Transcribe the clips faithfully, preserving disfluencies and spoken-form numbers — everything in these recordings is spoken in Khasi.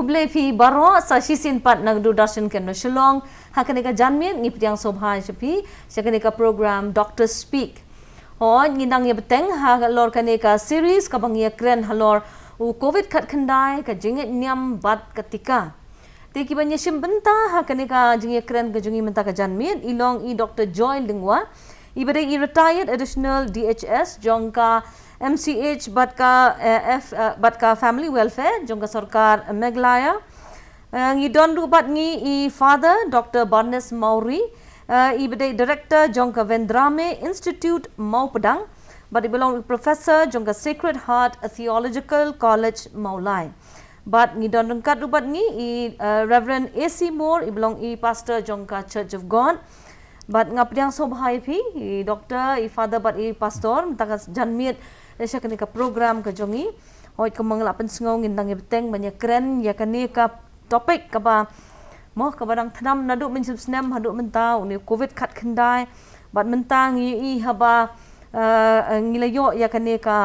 Khublei phi baroh sa shisien pat na Doordarshan Kendra Shillong. Ha kane ka janmiet ngi pdiang sngewbha sha phi sha kane ka program Doctor Speak. Hooid, ngi nang ïa bteng halor kane ka series kaba ngi ïa kren halor u covid khatkhyndai, ka jingngeit niam bad ka tika. Te kiba ngi ïa shim bynta ha kane ka jingïakren ka jong ngi mynta ka janmiet i long i Doctor Joy Lyngwa, iba dei i retired additional D H S jong ka M C H bad ka, eh, F, eh, bad ka Family Welfare jong ka sorkar Meghalaya. Eh, ngi don ruh bad ngi i Father Doctor Barnes Mawrie, eh, iba dei director jong ka Vendrame Institute Mawpdang, bad iba long i professor jong ka Sacred Heart Theological College Mawlai. Bad ngi don ryngkat ruh bad ngi i, eh, Reverend A C Moore, iba long i pastor jong ka Church of God. Bad nga pdiang sngewbha ïa phi, i doctor, i father bad i pastor, mynta ka janmiet, eh, sha kane ka program ka jong ngi. Hooid, kumba nga la pynsngew, ngin nang ïa bteng ban ïa kren ïa kane ka topic kaba, mo, kaba dang thnam naduh mynshem snem haduh mynta, une u covid khatkhyndai. Bad mynta ngi ïohi haba, eh, ngi la ïoh ïa kane ka,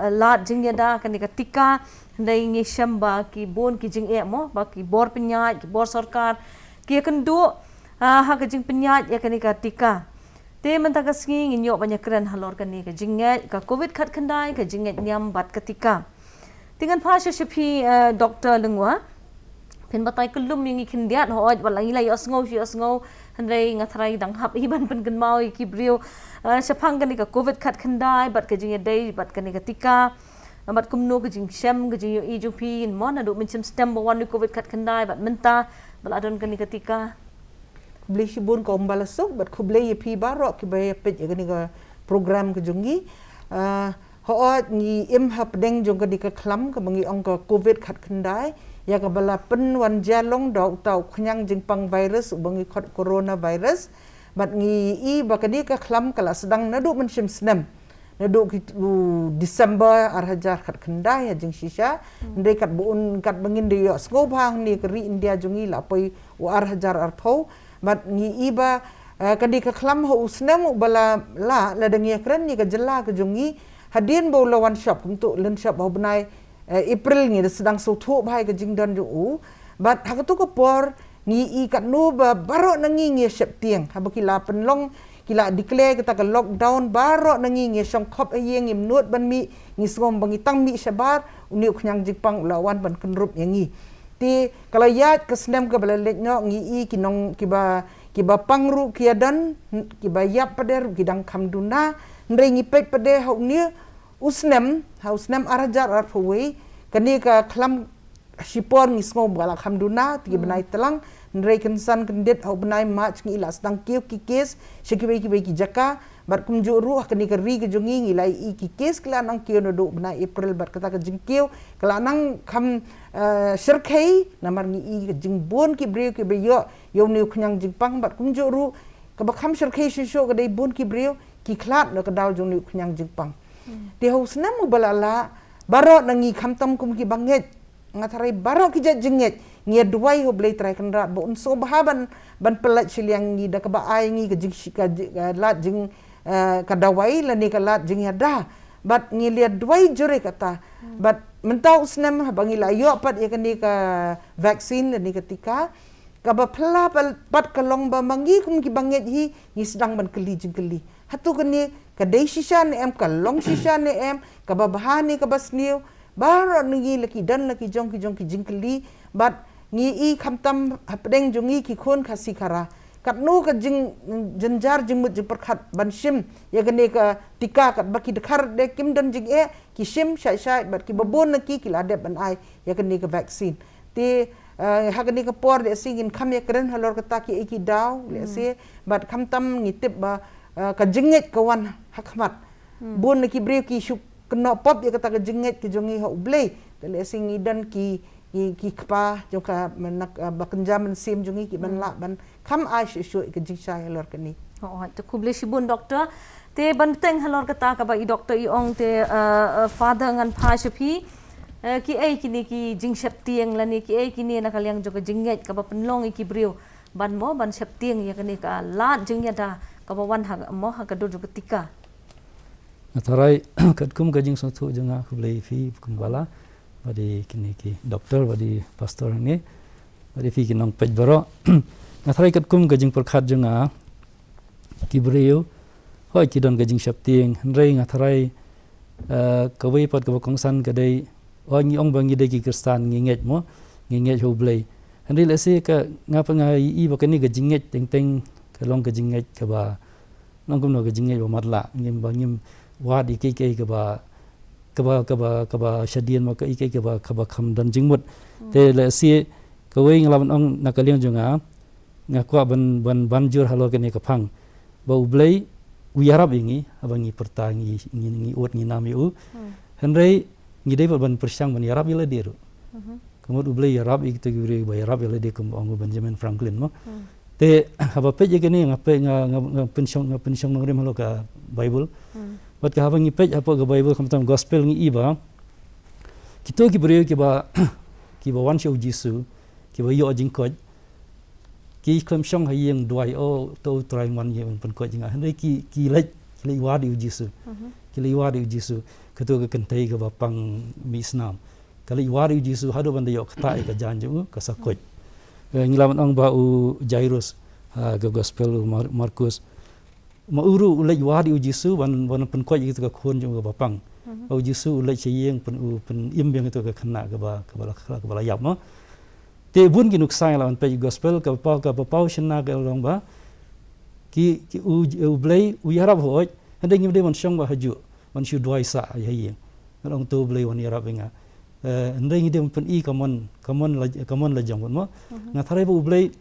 eh, lad jingïada, kane ka tika, hynrei ngi shem ba ki bun ki jingeh, mo, ba ki bor pynïaid, ki bor sorkar ki ïakynduh, ah, ha ka jingpynïaid ïa kane ka tika. Te mynta ka sngi ngin ïoh ban ïa kren halor kane ka jingngeit ka covid khatkhyndai, ka jingngeit niam bad ka tika. Te ngan phai sha sha phi, eh, Doctor Lyngwa. Phin batai kyllum ïa ngi khyndiat, hooid, wat la ngi la ïohsngew shi ïohsngew, hynrei nga tharai dang hap hi ban pynkynmaw ïa ki briew, eh, shaphang kane ka covid khatkhyndai bad ka jingïadei bad kane ka tika. Bad kumno ka jingshem, ka jingïohi jong phi, mo, naduh mynshem snem ba wan u covid khatkhyndai bad mynta ba la don kane ka tika. Khublei shibun, khublei shibun bad khublei ïa phi baroh kiba ïa peit ïa kane ka program ka jong ngi. Ah, hooid, ngi im hapdeng jong kane ka khlam kaba ngi ong ka covid khatkhyndai, ïa kaba la pynwan jia long da uta u khñiang jingpang virus uba ngi khot coronavirus. Bad ngi i ba kane ka khlam ka la sdang naduh mynshem snem, naduh ki, u December ar hajar khatkhyndai ha jingshisha. Hmm. Hynrei katba un, katba ngin da ïohsngew bha hangne ka ri India jong ngi la poi u ar hajar arphew. Bad ngi i ba, eh, kane ka khlam ha u snem uba la, la, lada ngi ïa kren ïa ka jylla ka jong ngi, hadien ba u la wan shop, kumto u la wan shop ha u bnai, eh, April, ngi da sdang sngewthuh bha ïa ka jingdon jong u. Bad ha kato ka por ngi i katno ba baroh na ngi ngi ïa sheptieng haba ki la pynlong, ki la declare kata ka lockdown, baroh na ngi ngi ïa shong khop ha ïing, ngim nud ban mih, ngi sngew ba ngi tang mih shabar, une u khñiang jingpang u la wan ban kynrup ïa ngi. Te ka la ïaid ka snem kaba la leit noh, ngi i ki nong, kiba, kiba pang ruh ki ïa don, kiba ïap pat de ruh ki dang kham duna. Hynrei ngi peit pat de ha une u snem, ha u snem ar hajar arphew wei, kane ka khlam shipor ngi sngew ba la kham duna, te ki, hmm, bnai tlang, hynrei kynsan kyndit ha u bnai March ngi la sdang kiew ki case sha kiwei kiwei ki jaka. Bad kumjuh ruh ha kane ka ri ka jong ngi ngi la i ki case ki la nang kiew naduh u bnai April, bad kata ka jingkiew ka la nang kham, eh, shyrkhei, namar ngi i ka jingbun ki briew kiba ïoh ïa une u khñiang jingpang, bad kumjuh ruh kaba kham shyrkhei shuh shuh ka dei bun ki briew ki khlad na ka daw jong une u khñiang jingpang. Hmm. Te ha u snem uba la lah, baroh na ngi khamtam kum kiba ngeit, nga tharai baroh ki jait jingngeit, ngi ïa duwai ha u Blei Trai Kynrad ba un sngewbha ban, ban pyllait shiliang ngi da kaba ai ngi ka jing, ka jing, ka lad jing, eh, ka dawai lane ka lad jingïada. Bad ngi la ïa duwai jur ïa kata. Hmm. Bad mynta u snem haba ngi la ïoh pat ïa kane ka vaccine lane ka tika, kaba phylla pat ka long ba ma ngi kum kiba ngeit hi ngi sdang ban kylli jingkylli. Hato kane ka dei shisha ne em, ka long shisha ne em, kaba bha ne kaba sniew, baroh na ngi la ki don la ki jong ki jong ki jingkylli. Bad ngi i khamtam hapdeng jong ngi ki khun Khasi Khara, katno ka jing, jynjar jingmut jingpyrkhat ban shim ïa kane ka tika, katba ki dkhar de kim don jingeh, ki shim shai shai, bad kiba bun na ki ki la dep ban ai ïa kane ka vaccine. Te, eh, ha kane ka por lehse ngin kham ïa kren halor kata kiei ki daw, lehse, bad khamtam ngi tip ba, eh, ka jingngeit ka wan ha khmat. Hmm. Bun na ki briew ki shu kynnoh pop ïa kata ka jingngeit ka jong ngi ha u Blei. Te lehse ngi don ki, ki, ki kpa jong ka, mynnak, eh, ba kynja mynsiem jong ngi ki ban, hmm, lah ban kham ai shuh shuh ïa ka jingshai halor kane. Oh, oh, te khublei shibun, Doctor. Te ban bteng halor kata kaba i Doctor i ong te, eh, eh, Father, ngan phai sha phi. Eh, kiei kine ki jingsheptieng lane kiei kine na ka liang jong ka jingngeit kaba pynlong ïa ki briew ban mo, ban sheptieng ïa kane ka lad jingïada kaba wan ha, mo, ha ka dur jong ka tika? Nga tharai katkum ka jingsngewthuh jong nga, khublei phi kum ba la Ba dei kine ki doctor, ba dei pastor ne, ba dei phi ki nongpeit baroh. Nga tharai katkum ka jingpyrkhat jong nga, ki briew, hooid ki don ka jingsheptieng, hynrei nga tharai, eh, kawei pat kaba kongsan ka dei, hooid ngi ong ba ngi dei ki Khristan, ngi ngeit mo, ngi ngeit ha U Blei. Hynrei lehse ka, nga pat nga i ba kane ka jingngeit teng teng ka long ka jingngeit kaba, nang kumno, ka jingngeit ba matlah, ngim, ba ngim wad ïa kiei kiei kaba, kaba, kaba, kaba shadien mo, ka ïa kiei kiei kaba, kaba kham don jingmut. Te lehse kawei nga lah ban ong na ka liang jong nga, nga kwah ban, ban, ban jur halor kane ka phang ba U Blei u ïarap ïa ngi haba ngi pyrta, ngi, ngi, ngi ud, ngi nam ïa u. Hynrei ngi dei pat ban pyrshang ban ïarap ïa lade ruh. Ka mut U Blei u ïarap ïa kito ki briew ba ïarap ïa lade, kum ba ong u Benjamin Franklin mo. Te haba peit ïa kane, nga peit, nga, nga, nga pynshong, nga pynshong nongrim halor ka Bible. Bad ka haba ngi peit hapoh ka Bible, khamtam gospel, ngi i ba kito ki briew kiba, kiba wan sha U Jisu, kiba ïoh jingkoit, ki khlem shong ha ïing duwai, "O to U Trai, wan ïa ban pynkoit ïa nga." Hynrei ki, ki leit, ki leit wad ïa U Jisu. Ki leit wad ïa U Jisu. Kato ka kynthei kaba pang mih snam, ka leit wad ïa U Jisu haduh ban da ïoh ktah ïa ka jaiñ jong u, ka sa koit. Eh, ngi lah ban ong ba u Jairus, ha ka gospel u Mar-, Markus, ma u ruh u leit wad ïa U Jisu ban, ban pynkoit ïa kito ka khun jong u kaba pang. Ba U Jisu u leit sha ïing, pyn, u pynim biang ïa kito ka khynnah kaba, kaba la, kaba la ïap mo. Te bun ki nuksa ngi lah ban peit gospel, kaba paw, kaba paw shynna ka long ba ki, ki U, U Blei u ïarap hooid, hynrei ngim dei ban shong ba hajuh, ban shu duwai sah ha ïing. Ngan ong to U Blei wan ïarap ïa nga. Eh, hynrei ngi dei ban pyni ka mon, ka mon la, ka mon la jong mo. Nga tharai ba U Blei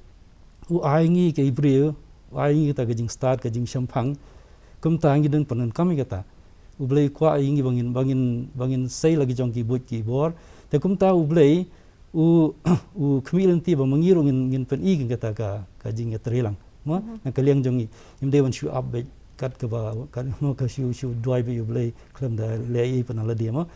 u ai ngi ki briew, u ai ngi kata ka jingstad, ka jingshemphang. Kumta ngi dang pyndonkam ïa kata. U Blei u kwah ïa ngi ba ngin, ba ngin, ba ngin sei la ki jong ki buit ki bor. Te kumta U Blei u, u khmih lynti ba ma ngi ruh ngin, ngin pyni ïa kata ka, ka jingïatreilang. Mo, na ka liang jong ngi, ngim dei ban shu ap beit kat kaba, kat, mo, ka shu, shu duwai beit ïa U Blei khlem da leh ei ei pat na lade mo.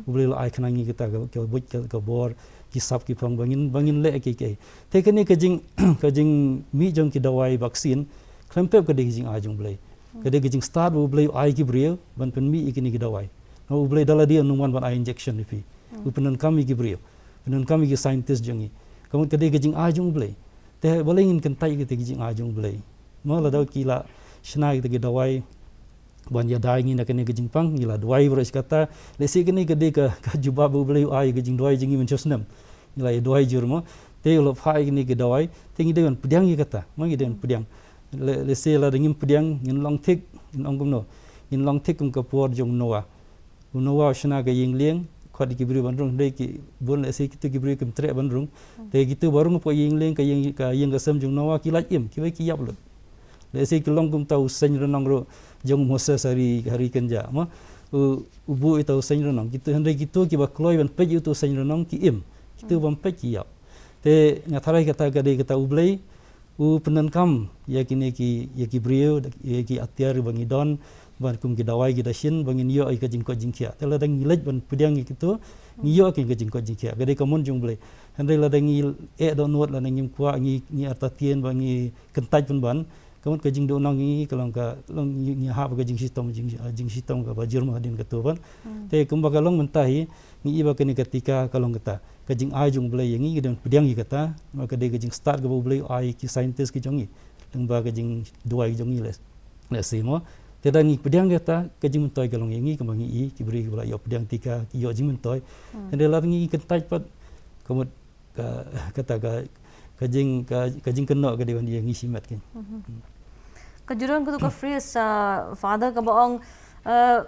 U Blei u la ai khnang ïa ngi kata ka, ka buit, ka, ka bor, ki sap ki phong ba ngin, ba ngin leh kiei kiei. Te kane ka jing, ka jingmih jong ki dawai vaccine, khlem pep ka dei ka jingai jong U Blei. Ka dei ka jingstad ba U Blei u ai ki briew ban pynmih ïa kine ki dawai. Na U Blei da lade un ym wan ban ai injection ïa phi. U pyndonkam ïa ki briew, pyndonkam ïa ki scientist jong ngi. Ka mut ka dei ka jingai jong U Blei. Te balei ngin kyntait ïa kata ka jingai jong U Blei? Mo, lada ki la shna ïa kata ki dawai ban ïada ïa ngi na kane ka jingpang, ngi la duwai baroh shi katta. Lehse kane ka dei ka, ka jubab ba U Blei u ai ïa ka jingduwai jong ngi mynshuwa snem. Ngi la ïa duwai jur mo. Te u la phah ïa kine ki dawai, te ngi dei ban pdiang ïa kata. Mo, ngi dei ban pdiang. Le, lehse lada ngim pdiang, ngin long thik, ngin ong kumno, ngin long thik kum ka por jong u Noah. U Noah u shna ka ïing lieng, khot ïa ki briew ban rung, hynrei ki bun, lehse kito ki briew kim treh ban rung. Te kito ba rung hapoh ïing lieng, ka ïing, ka ïing ka sem jong u Noah, ki lait im, kiwei ki ïap lut. Lehse ki long kumta u seng rynong ruh jong u Moses ha ri, ha ri kynjah. Mo, u, u buh ïa uta u seng rynong. Kito, hynrei kito kiba kloi ban peit ïa uta u seng rynong ki im. Kito bym peit ki ïap. Te nga tharai kata ka dei kata U Blei u pyndonkam ïa kine ki, ïa ki briew, ïa ki atiar ba ngi don, ba kum ki dawai ki da shin, ba ngin ïoh ïa ka jingkoit jingkhiah. Te lada ngi leit ban pdiang ïa kito, ngi ïoh ïa ka jingkoit jingkhiah. Ka dei ka mon jong U Blei. Hynrei lada ngi eh dohnud, lada ngim kwah, ngi, ngi artatien, ba ngi kyntait pynban, ka mut ka jingduhnong ïa ngi ka long, ka long ngi, ngi hap ka jingshitom, jing, jingshitom kaba jur ma hadien kato pat. Te kumba ka long mynta hi, ngi i ba kane ka tika ka long kata ka jingai jong U Blei ïa ngi, ngi dei ban pdiang ïa kata. Namar ka dei ka jingstad kaba U Blei u ai ki scientist ki jong ngi, lyngba ka jingduwai ki jong ngi, leh, lehse mo. Te da ngi pdiang ïa kata, ka jingmyntoi ka long ïa ngi, kumba ngi i, ki briew kiba la ïoh pdiang tika ki ïoh jingmyntoi. Hynrei lada ngi kyntait pat, ka mut ka, kata ka, ka jing, ka, ka jingkynnoh ka dei ban ïa ngi shimet keiñ. Ka ju don katu ka phrase, uh, Father, kaba ong, uh,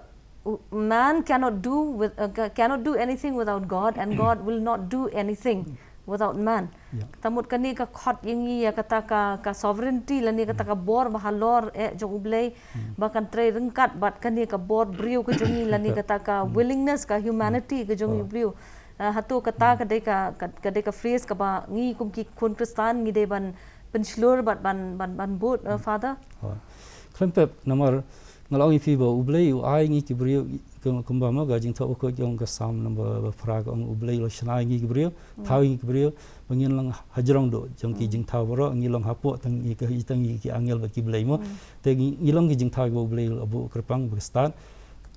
man cannot do with, uh, ca-, cannot do anything without God, and God will not do anything without man. Kata mut kane ka khot ïa ngi ïa kata ka, ka sovereignty lane kata ka bor ba halor eh jong U Blei, ba kan trei ryngkat bad kane ka bor briew ka jong ngi lane kata ka willingness, ka humanity ka jong ngi briew. Uh, hato kata ka dei ka, ka, ka dei ka phrase kaba ngi kum ki khun Khristan ngi dei ban pynshlur bad ban, ban, ban bud, uh, Father? Khlem pep, namar nga la ong ïa phi ba U Blei u ai ngi ki briew, kum, kumba mo ka Jingthoh Bakhuid ka ong, ka Salm number ba phra ka ong U Blei u la shna ïa ngi ki briew, thaw ïa ngi ki briew ba ngin long hajrong duh jong ki jingthaw baroh, ngi long hapoh tang ïa ka, tang ïa ki angel bad ki blei mo. Te ngi, ngi long ki jingthaw ba U Blei u la buh kyrpang bad ka stad.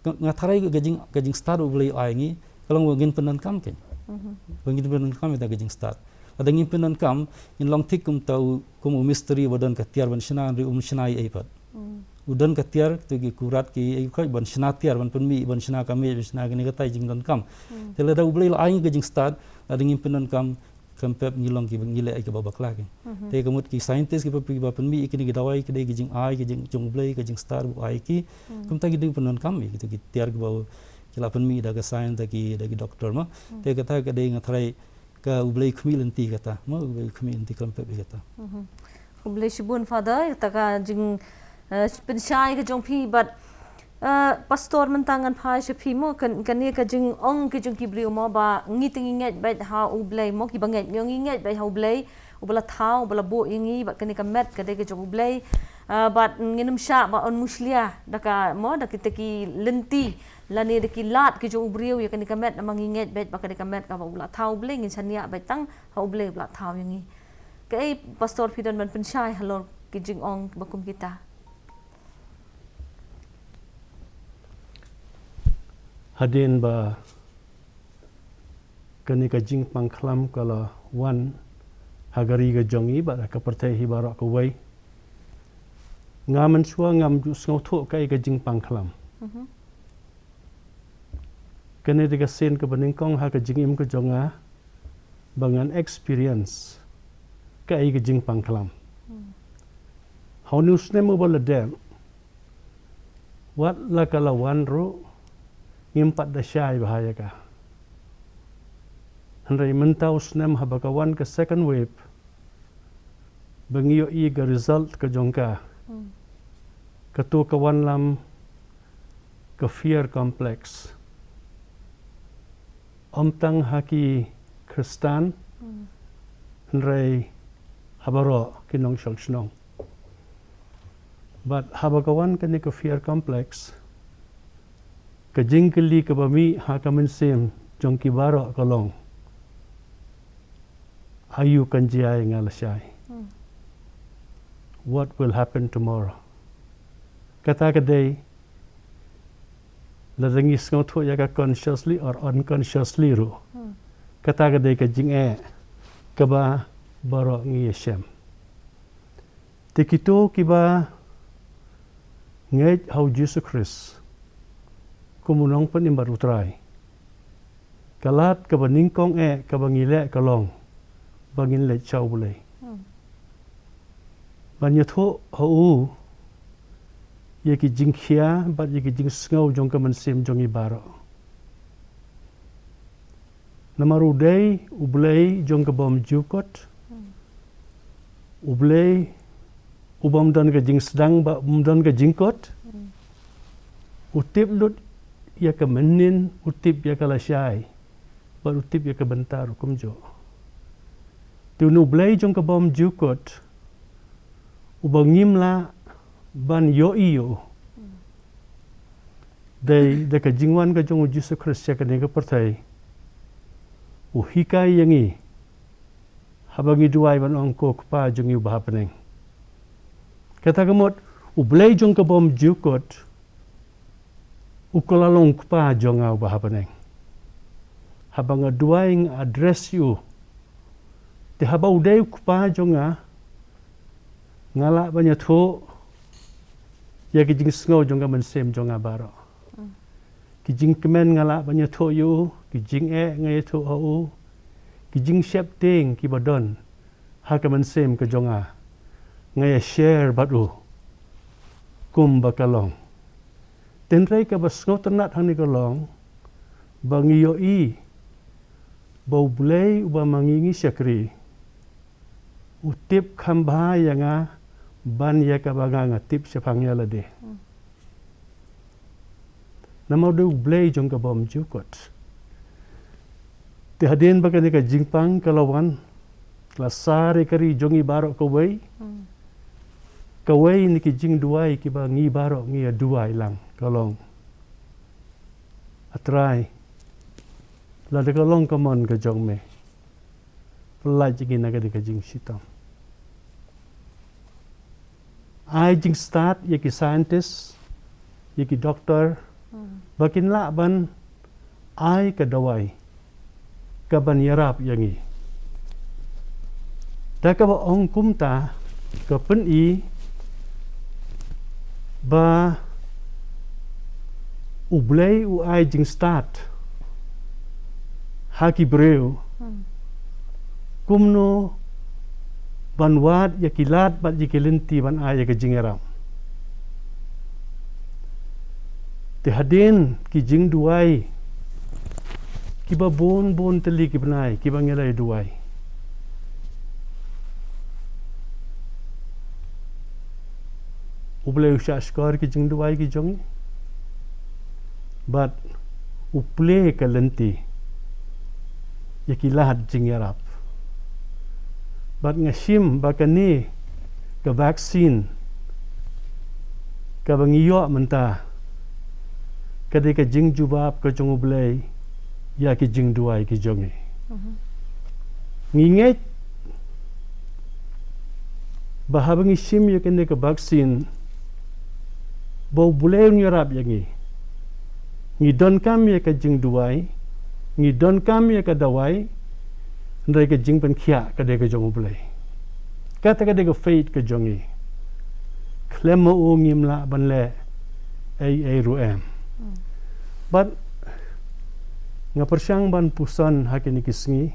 Nga, nga tharai ka jing, ka jingstad U Blei u ai ngi ka long ba ngin pyndonkam keiñ. Ba ngin pyndonkam ïa ka jingstad. Lada ngim pyndonkam, ngin long thik kum uta u, kum u mistri ba don ka tiar ban shna, hynrei um shna ei ei pat. U don ka tiar, to ki kurat ki ei ei khoi ban shna tiar, ban pynmih, ban shna ka mei, ban shna kane katai jingdonkam. Te lada U Blei u la ai ngi ka jingstad, lada ngim pyndonkam, kam pep ngi long ki, ngi leh ïa kaba bakla ki. Te ka mut ki scientist kiba, kiba pynmih ïa kine ki dawai, ki dei ki jingai, ki jing, jong U Blei, ka jingstad ba u ai ki. Kumta ki dei pyndonkam ïa kito ki tiar kiba ki la pynmih da ka science, da ki, da ki doctor mo. Te kata ka dei, nga tharai ka U Blei u khmih lynti kata mo, U Blei u khmih lynti, khlem pep ïa kata. Khublei shibun Father, kata ka jing, eh, pynshai ka jong phi, bad, eh, Pastor, mynta ngan phai sha phi mo, kan, kane ka jingong ki jong ki briew mo ba ngi te ngi ngeit beit ha U Blei mo, kiba ngeit ngi, ngi ngeit beit ha U Blei uba la thaw, uba la buh ïa ngi, bad kane ka met ka dei ka jong U Blei. Eh, bad ngin ym shah ba yn mushlia da ka mo, da kita ki lynti lane da ki lad ki jong u briew ïa kane ka met, namar ngi ngeit beit ba ka dei ka met kaba u la thaw U Blei, ngin shaniah beit tang ha U Blei uba la thaw ïa ngi. Kaei Pastor phi don ban pynshai halor ki jingong ba kum kita? Hadien ba kane ka jingpang khlam ka la wan ha ka ri ka jong ngi bad ha ka pyrthei hi baroh kawei, nga mynshuwa ngam ju sngewthuh kaei ka jingpang khlam. Kane dei ka sien kaba nyngkong ha ka jingim ka jong nga ba ngan experience kaei ka jingpang khlam. Ha une u snem uba la dep, wat la ka la wan ruh, ngim pat da shai bha ïa ka. Hynrei mynta u snem haba ka wan ka second wave, ba ngi ïohi ka result ka jong ka. Kato ka wanlam ka fear complex. Ym tang ha ki Khristan, hynrei ha baroh ki nongshong shnong. Bad haba ka wan kane ka fear complex, ka jingkylli kaba mih ha ka mynsiem jong ki baroh ka long, aïu kan jia ïa nga lashai? What will happen tomorrow? Kata ka dei, lada ngi sngewthuh ïa ka consciously or unconsciously ruh, kata ka dei ka jingeh kaba baroh ngi ïashem. Te kito kiba ngeit ha u Jisu Khrist kum u Nongpynim bad u Trai, ka lad kaba nyngkong eh kaba ngi leh ka long ba ngin leit sha U Blei. Ban ïathuh ha u ïa ki jingkhia bad ïa ki jingsngew jong ka mynsiem jong ngi baroh. Namar u dei U Blei jong ka bym jukut. U Blei u bym don ka jingsdang bad um don ka jingkut. U tip lut ïa ka mynnin, u tip ïa ka lashai, bad u tip ïa ka bynta ruh kumjuh. Te une U Blei jong ka bym jukut, uba ngim lah ban ïohi ïa u, dei da ka jingwan ka jong u Jisu Khrist sha kane ka pyrthei, u hikai ïa ngi haba ngi duwai ban ong, ko Kpa jong ngi uba ha bneng. Kata ka mut U Blei jong ka bym jukut u ka la long u Kpa jong nga uba ha bneng. Haba nga duwai nga address ïa u. Te haba u dei u Kpa jong nga, nga lah ban ïathuh ïa ki jingsngew jong ka mynsiem jong nga baroh. Ki jingkmen nga lah ban ïathuh ïa u, ki jingeh nga ïathuh ha u, ki jingsheptieng kiba don ha ka mynsiem ka jong nga, nga ïa share bad u kumba ka long. Hynrei kaba sngewtynnat hangne ka long ba ngi ïohi ba U Blei uba ma ngi ngi shakri, u tip kham bha ïa nga ban ïa kaba nga nga tip shaphang ïa lade. Namar u dei U Blei jong ka bym jukut. Te hadien ba kane ka jingpang ka la wan, la sar ïa ka ri jong ngi baroh kawei. Kawei na ki jingduwai kiba ngi baroh ngi ïa duwai lang ka long, A Trai, lada ka long ka mon ka jong me, pyllait ïa ngi na kane ka jingshitom. Ai jingstad ïa ki scientist, ïa ki doctor, ba kin lah ban ai ka dawai ka ban ïarap ïa ngi. Da kaba ong kumta, ka pyni ba U Blei u ai jingstad ha ki briew. Hmm. Kumno ban wad ïa ki lad bad ïa ki lynti ban ai ïa ka jingïarap. Te hadien ki jingduwai kiba bun bun tylli ki bnai kiba ngi la duwai, U Blei u shah shkor ki jingduwai ki jong ngi. Bad u plie ka lynti ïa ki lad jingïarap. Bad nga shim ba kane ka vaccine kaba ngi ïoh mynta ka dei ka jingjubab ka jong U Blei ïa ki jingduwai ki jong ngi. Mhm. Ngi ngeit ba haba ngi shim ïa kane ka vaccine, ba U Blei un ïarap ïa ngi. Ngi donkam ïa ka jingduwai, ngi donkam ïa ka dawai, hynrei ka jingpynkhiah ka dei ka jong U Blei. Kata ka dei ka faith ka jong ngi. Khlem ma u ngim lah ban leh ei ei ruh em. Hmm. Bad nga pyrshang ban puson ha kine ki sngi.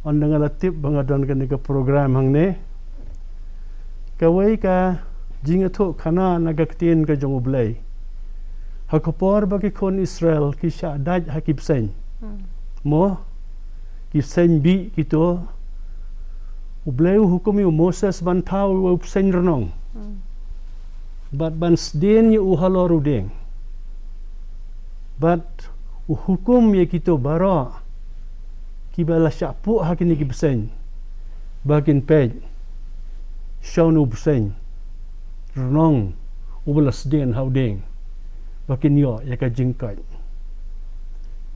Ynda nga la tip ba nga don kane ka program hangne, kawei ka jingïathuh khana na ka ktien ka jong U Blei. Ha ka por ba ki khun Israel ki shah dait ha ki bseiñ. Hmm. Mo, ki bseiñ bih kito, U Blei u hukum ïa u Moses ban thaw ïa u bseiñ rnong. Hmm. Bad ban sdien ïa u halor u dieng. Bad u hukum ïa kito baroh kiba la shah puh ha kine ki bseiñ ba kin peit sha une u bseiñ rnong uba la sdien ha u dieng ba kin ïoh ïa ka jingkoit.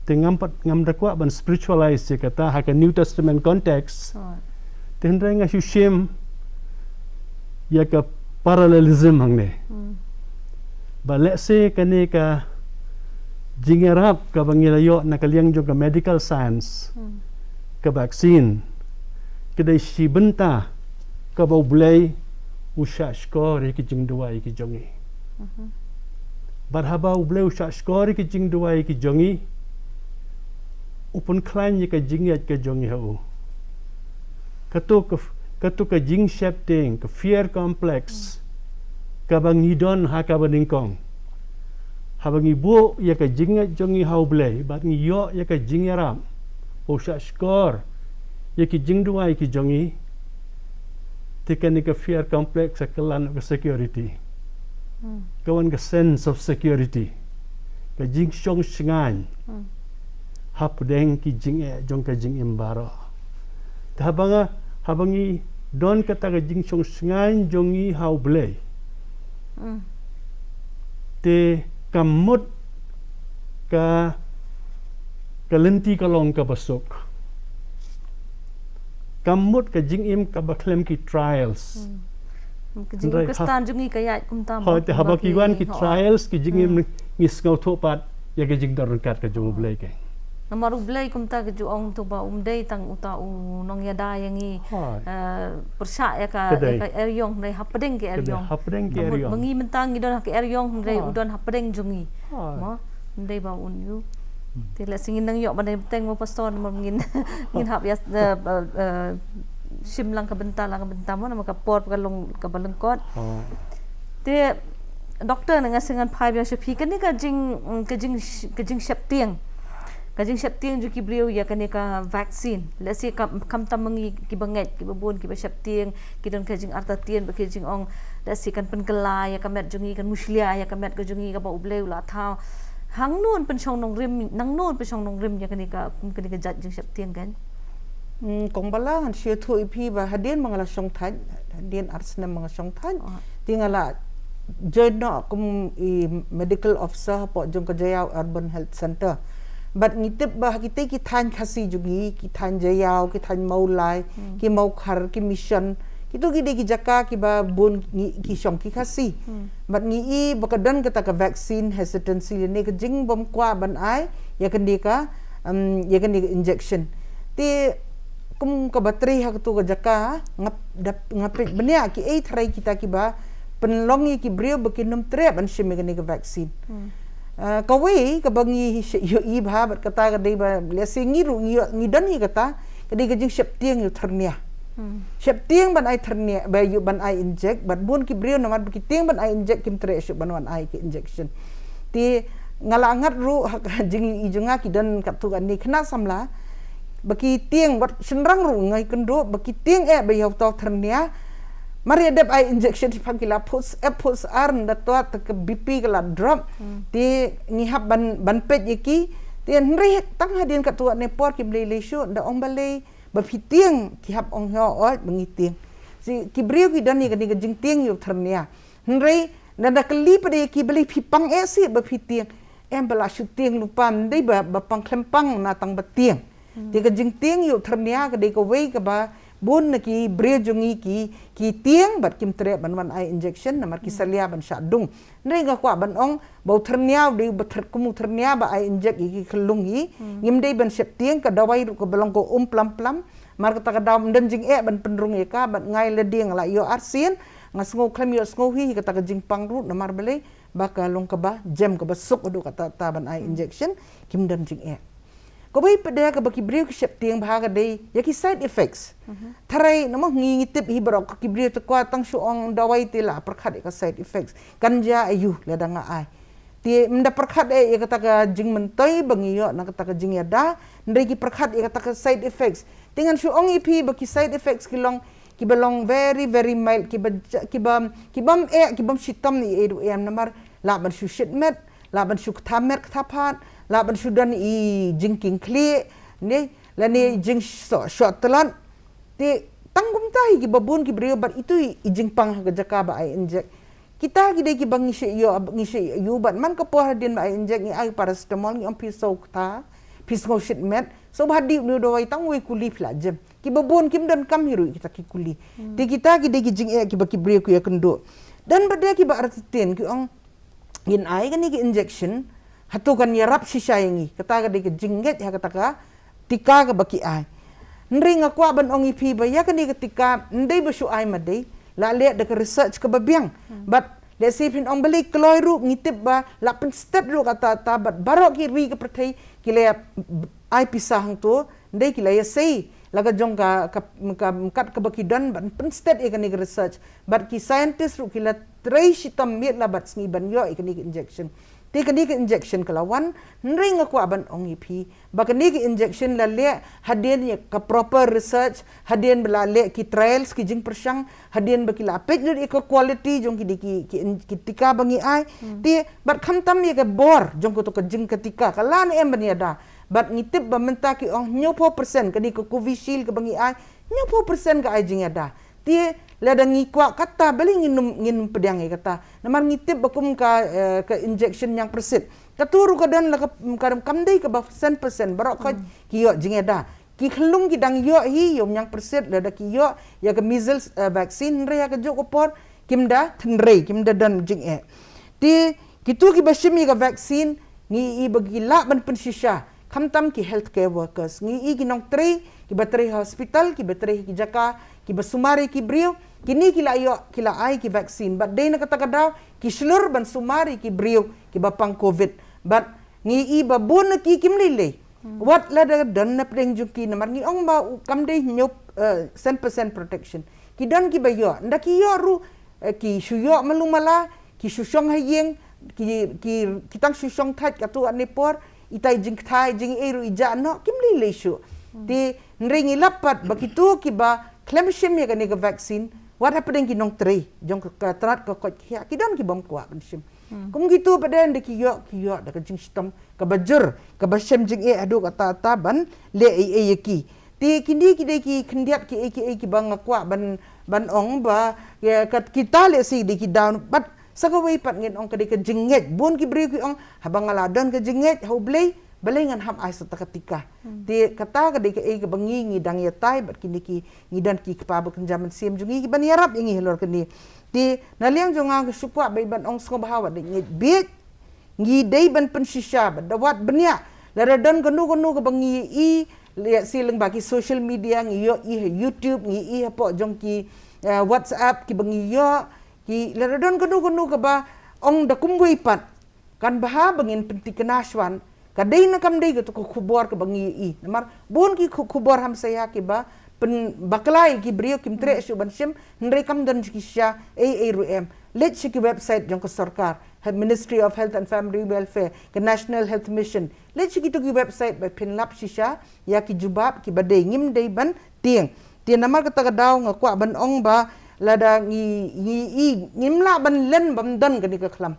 Te ngam pat, ngam da kwah ban spiritualize ïa kata ha ka New Testament context. Right. Te hynrei nga shu shim ïa ka parallelism hangne. Hmm. Ba lehse kane ka jingïarap kaba ngi la ïoh na ka liang jong ka medical science, hmm, ka vaccine, ka dei shi bynta kaba U Blei u shah shkor ïa ki jingduwai ki jong ngi. Mhm. Bad haba U Blei u shah shkor ïa ki jingduwai ki jong ngi, u pynkhlaiñ ïa ka jingngeit ka jong ngi ha u. Kato ka, kato ka jingsheptieng, ka fear complex, kaba ngi don ha kaba nyngkong. Haba ngi buh ïa ka jingngeit jong ngi ha U Blei, bad ngi ïoh ïa ka jingïarap ba u shah shkor ïa ki jingduwai ki jong ngi, te kane ka fear complex ka kylla noh ka security. Hmm. Ka wan ka sense of security, ka jingshong shngaiñ, hmm, hapdeng ki jingeh jong ka jingim baroh. Te haba nga, haba ngi don kata ka jingshong shngaiñ jong ngi ha U Blei, hmm, te kam mut ka, ka lynti ka long kaba suk. Kam mut ka jingim kaba khlem ki trials. Hmm. Ka jingim Khristan jong ngi ka ïaid kumta. Hooid, te haba ki wan ki trials, ki jingim, hmm, ngi sngewthuh pat ïa ka jingdon ryngkat ka jong U Blei ka. Namar U Blei kumta ka ju ong to ba um dei tang uta u nongïada ïa ngi. Hooid. Eh, pyrshah ïa ka, ïa ka eriong, hynrei hapdeng ka eriong. Hapdeng ka eriong. Ma ngi mynta ngi don ha ka eriong, hynrei u don hapdeng jong ngi. Hooid. Mo, um dei ba un ïoh. Hmm. Te lehse ngin nang ïoh ban ai bteng mo pastor, namar ngin, ngin hap ïa, eh, eh, eh, shim lang ka bynta lang ka bynta mo, namar ka por ka long kaba lyngkot. Hooid. Te Doctor, nga sngew ngan phai biang sha phi kane ka jing, ka jing, ka jingsheptieng. Ka jingsheptieng jong ki briew ïa kane ka vaccine. Lehse kam, khamtam ma ngi kiba ngeit, kiba bun, kiba sheptieng, ki don ka jingartatien, ba ki jingong, lehse kan pynkylla ïa ka met jong ngi, kan mushlia ïa ka met ka jong ngi kaba U Blei u la thaw. Hangno un pynshong nongrim, nangno un pynshong nongrim ïa kane ka, kum kane ka jait jingsheptieng kan. Hmm, kong Bala, ngan shu ïathuh ïa phi ba hadien ba nga la shong thait, hadien ar snem ba nga shong thait. Oh. Te nga la join noh kum i medical officer hapoh jong ka Jaïaw Urban Health Centre. Bad ngi tip ba ha kitei ki thaiñ Khasi jong ngi, ki thaiñ Jaïaw, ki thaiñ Mawlai, hmm, ki Mawkhar, ki Mission, kito ki dei ki jaka kiba bun ngi, ki shong ki Khasi. Hmm. Bad ngi i ba ka don kata ka vaccine hesitancy lane ka jingbym kwah ban ai ïa kane ka Em, ïa kane ka injection. Te kum kaba trei ha katu ka jaka, nga dap, nga peit bniah kiei tharai kita kiba pynlong ïa ki briew ba kin ym treh ban shim ïa kane ka vaccine. Eh, kawei kaba ngi ïohi bha bad kata ka dei ba lehse ngi ruh ngi ïoh, ngi don hi kata, ka dei ka jingsheptieng ïa u thernia. Sheptieng ban ai thernia, ba ïoh ban ai inject, bad bun ki briew namar ba ki tieng ban ai inject kim treh shuh ban wan ai ka injection. Te nga la ngat ruh ha ka jingïohi jong nga, ki don katto katne khynnah samla ba ki tieng, wat shynrang ruh nga ïakynduh, ba ki tieng eh ba ïa uta u thernia. Mar ïa dep ai injection, shaphang ki la phut, eh, phut ar, nda to te ka B P ka la drop. Te ngi hap ban, ban peit ïa ki. Te hynrei tang hadien katto katne por kim lei lei shuh, nda ong balei ba phi tieng, ki hap ong, hooid, hooid ba ngi tieng. Te ki briew ki don ïa kane ka jingtieng ïa u thernia. Hynrei nda, nda kylli pat ïa ki balei phi pang eh sih ba phi tieng. Em, ba lah shu tieng lypa, ym dei ba, ba pang khlem pang, na tang ba tieng. Te ka jingtieng ïa u thernia ka dei kawei kaba bun na ki briew jong ngi ki, ki tieng bad kim treh ban wan ai injection namar ki salia ban shah dung. Hynrei nga kwah ban ong ba u thernia u dei ba ther-, kum u thernia ba ai inject ïa ki khyllung hi. Ngim dei ban sheptieng, ka dawai ruh kaba long ka um plam plam. Mar kata ka daw ym don jingeh ban pynrung ïa ka, bad nga ïa lade nga la ïoh arsien, nga sngew khlem ïohsngew hi kata ka jingpang ruh, namar balei, ba ka long kaba jem, kaba suk haduh katta katta ban ai injection, kim don jingeh. Kawei pat de kaba ki briew ki sheptieng bha ka dei ïa ki side effects. Tharai namar ngi, ngi tip hi baroh ki briew te kwah tang shu ong dawai te la pyrkhat ïa ka side effects. Kan jia aiu lada nga ai. Te ym da pyrkhat eh ïa kata ka jingmyntoi ba ngi ïoh na kata ka jingïada, hynrei ki pyrkhat ïa kata ka side effects. Te ngan shu ong ïa phi ba ki side effects ki long, kiba long very, very mild, kiba ja-, kiba, kibym eh, kibym shitom ïa ei ruh em, namar lah ban shu shit met, lah ban shu ktha met ktha phad, lah ban shu don i jingkieng khlieh, ne, lane i jingsoh, soh tlot. Te tang kumta hi kiba bun ki briew, bad itu i, i jingpang ha ka jaka ba ai inject. Kita ki dei kiba ngi shu ïoh, ngi shu ïoh, bad man ka por hadien ba ai inject ngi ai paracetamol, ngi ong phi soh ktha, phi sngew shit met, soh bha dih une u dawai, tang wei kuli phi la jem. Kiba bun kim donkam hi ruh kita ki kuli. Te kita ki dei ki jingeh kiba ki briew ki ïakynduh. Don pat de kiba artatien ki ong, ngin ai kane ka injection, hato kan ïarap shisha ïa ngi. Kata ka dei ka jingngeit ha kata ka tika kaba ki ai. Hynrei nga kwah ban ong ïa phi ba ïa kane ka tika ym dei ba shu ai ma dei, la leh da ka research kaba biang. Bad lehse phin ong balei kloi ruh, ngi tip ba la pynstet ruh katta katta, bad baroh ki ri ka pyrthei ki la ai pisa hangto, ym dei, ki la ïasei la ka jong ka, ka, ka, kat kaba ki don ban pynstet ïa kane ka research. Bad ki scientist ruh ki la trei shitom miet la bad sngi ban ïoh ïa kane ka injection. Te kane ka injection ka la wan, hynrei nga kwah ban ong ïa phi ba kane ka injection la leh hadien ïa ka proper research, hadien ba la leh ki trials, ki jingpyrshang, hadien ba ki la peit lut ïa ka quality jong ki, ki, ki, ki tika ba ngi ai. Te bad khamtam ïa ka bor jong kato ka jing ka tika, ka la ne em ban ïada. Bad ngi tip ba mynta ki ong hynñiewphew percent kane ka Covishield kaba ngi ai, hynñiewphew percent ka ai jingïada. Te lada ngi kwah kata, balei ngin ym, ngin ym pdiang ïa kata? Namar ngi tip ba kum ka, eh, ka injection ñiangpyrsit, kato ruh ka don la ka, ka, kam dei kaba cent percent baroh khoit ki ïoh jingïada. Ki khyllung ki dang ïoh hi ïa u ñiangpyrsit lada ki ïoh ïa ka measles, eh, vaccine, hynrei ha kajuh ka por kim da tynrai, kim da don jingeh. Te kito kiba shim ïa ka vaccine, ngi i ba ki lah ban pynshisha, khamtam ki healthcare workers, ngi i ki nongtrei kiba trei ha hospital, kiba trei ha ki jaka kiba sumar ïa ki briew, kine ki la ïoh, ki la ai ki vaccine, bad dei na kata ka daw ki shlur ban sumar ïa ki briew kiba pang covid. Bad ngi i ba bun na ki kim lei lei. Wat lada don na pdeng jong ki, namar ngi ong ba u kam dei hynñiew, eh, cent percent protection. Ki don kiba ïoh, nda ki ïoh ruh, eh, ki shu ïoh malu mala, ki shu shong ha ïing, ki, ki, ki tang shu shong thait kato katne por, itai jingkthai jingei ruh i jah noh, kim lei lei shuh. Te hynrei ngi lap pat ba kito kiba khlem shim ïa kane ka vaccine, wat hapdeng ki nongtrei jong ka, ka tnat ka koit ka khiah, ki don kibym kwah ban shim. Kum kito pat de, nda ki ïoh, ki ïoh da ka jingshitom kaba jur, kaba shem jingeh haduh katta katta ban leh ei ei ïa ki. Te kine ki dei ki khyndiat kiei kiei kiba nga kwah ban, ban ong ba, ïa, kat kita lehse dei ki down, bad sa kawei pat ngin ong ka dei ka jingngeit. Bun ki briew ki ong, haba nga la don ka jingngeit ha U Blei, balei ngan hap ai sa kata ka tika? Te kata ka dei kaei kaba ngi, ngi dang ïatai bad kine ki, ngi don ki kpa ba kynja mynsiem jong ngi kiban ïarap ïa ngi halor kane. Te na liang jong nga, nga shu kwah beit ban ong, sngewbha wat dei ngeit bieit. Ngi dei ban pynshisha bad da wat bniah. Lada don kano kano kaba ngi i, lehse lyngba ki social media, ngi ïoh i ha YouTube, ngi i hapoh jong ki, eh, WhatsApp, kiba ngi ïoh, ki lada don kano kano kaba ong da kumwei pat, kan bha ba ngin pyntikna shwa, ka dei ne kam dei kato ka khubor kaba ngi i. Namar bun ki khu-, khubor hamsaïa kiba pynbakla ïa ki briew, kim treh shuh ban shim, hynrei kam don ki shisha ei ei ruh em. Leit sha ki website jong ka sorkar, ha Ministry of Health and Family Welfare, ka National Health Mission. Leit sha kito ki website ba phin lap shisha ïa ki jubab kiba dei, ngim dei ban tieng. Te namar kata ka daw nga kwah ban ong ba lada ngi, ngi i, ngim lah ban len bym don kane ka khlam.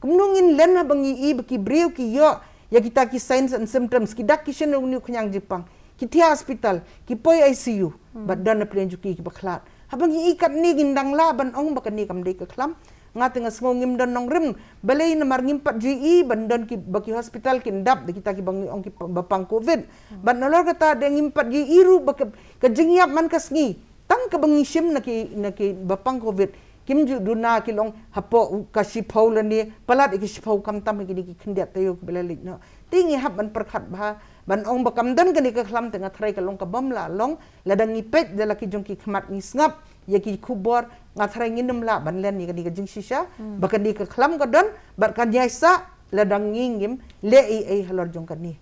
Kumno ngin len haba ngi i ba ki briew ki ïoh ïa kita ki signs and symptoms, ki dak ki shin, u niu khñiang jingpang, ki thiah hospital, ki poi I C U, bad don na pdeng jong ki kiba khlad. Haba ngi i katne, ngin dang lah ban ong ba kane kam dei ka khlam? Nga te nga sngew ngim don nongrim, balei? Namar ngim pat ju i ban don ki, ba ki hospital kin dap da kita kiba ngi ong kiba pang covid. Bad nalor kata de ngim pat ju i ruh ba ka, ka jingïap man ka sngi, tang kaba ngi shim na ki, na kiba pang covid, kim ju duna ki long hapoh ka shiphew lane palat ïa ki shiphew, khamtam ïa kine ki khyndiat taïew kiba la leit noh. Te ngi hap ban pyrkhat bha, ban ong ba kam don kane ka khlam, te nga tharai ka long kabym lah long. Lada ngi peit da la ki jong ki khmat, ngi sngap ïa ki khubor, nga tharai ngin ym lah ban len ïa kane ka jingshisha ba kane ka khlam ka don bad kan ïaisah lada ngi ngim leh ei ei halor jong kane.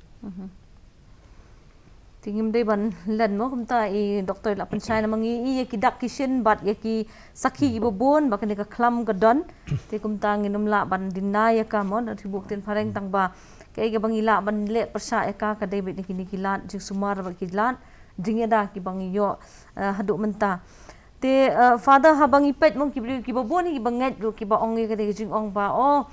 Te ngim dei ban len mo, kumta i doktor la pynshai, namar ngi i ïa ki dak ki shin bad ïa ki sakhi kiba bun ba kane ka khlam ka don. Te kumta ngin ym lah ban deny ïa ka mo, da ki bok ktien phareng, tang ba kaei kaba ngi lah ban leh pyrshah ïa ka, ka dei beit na kine ki lad jingsumar bad ki lad jingïada kiba ngi ïoh, eh, haduh mynta. Te, eh, Father, haba ngi peit mo, ki briew kiba bun kiba ngeit ruh kiba ong ïa kane ka jingong ba, oh,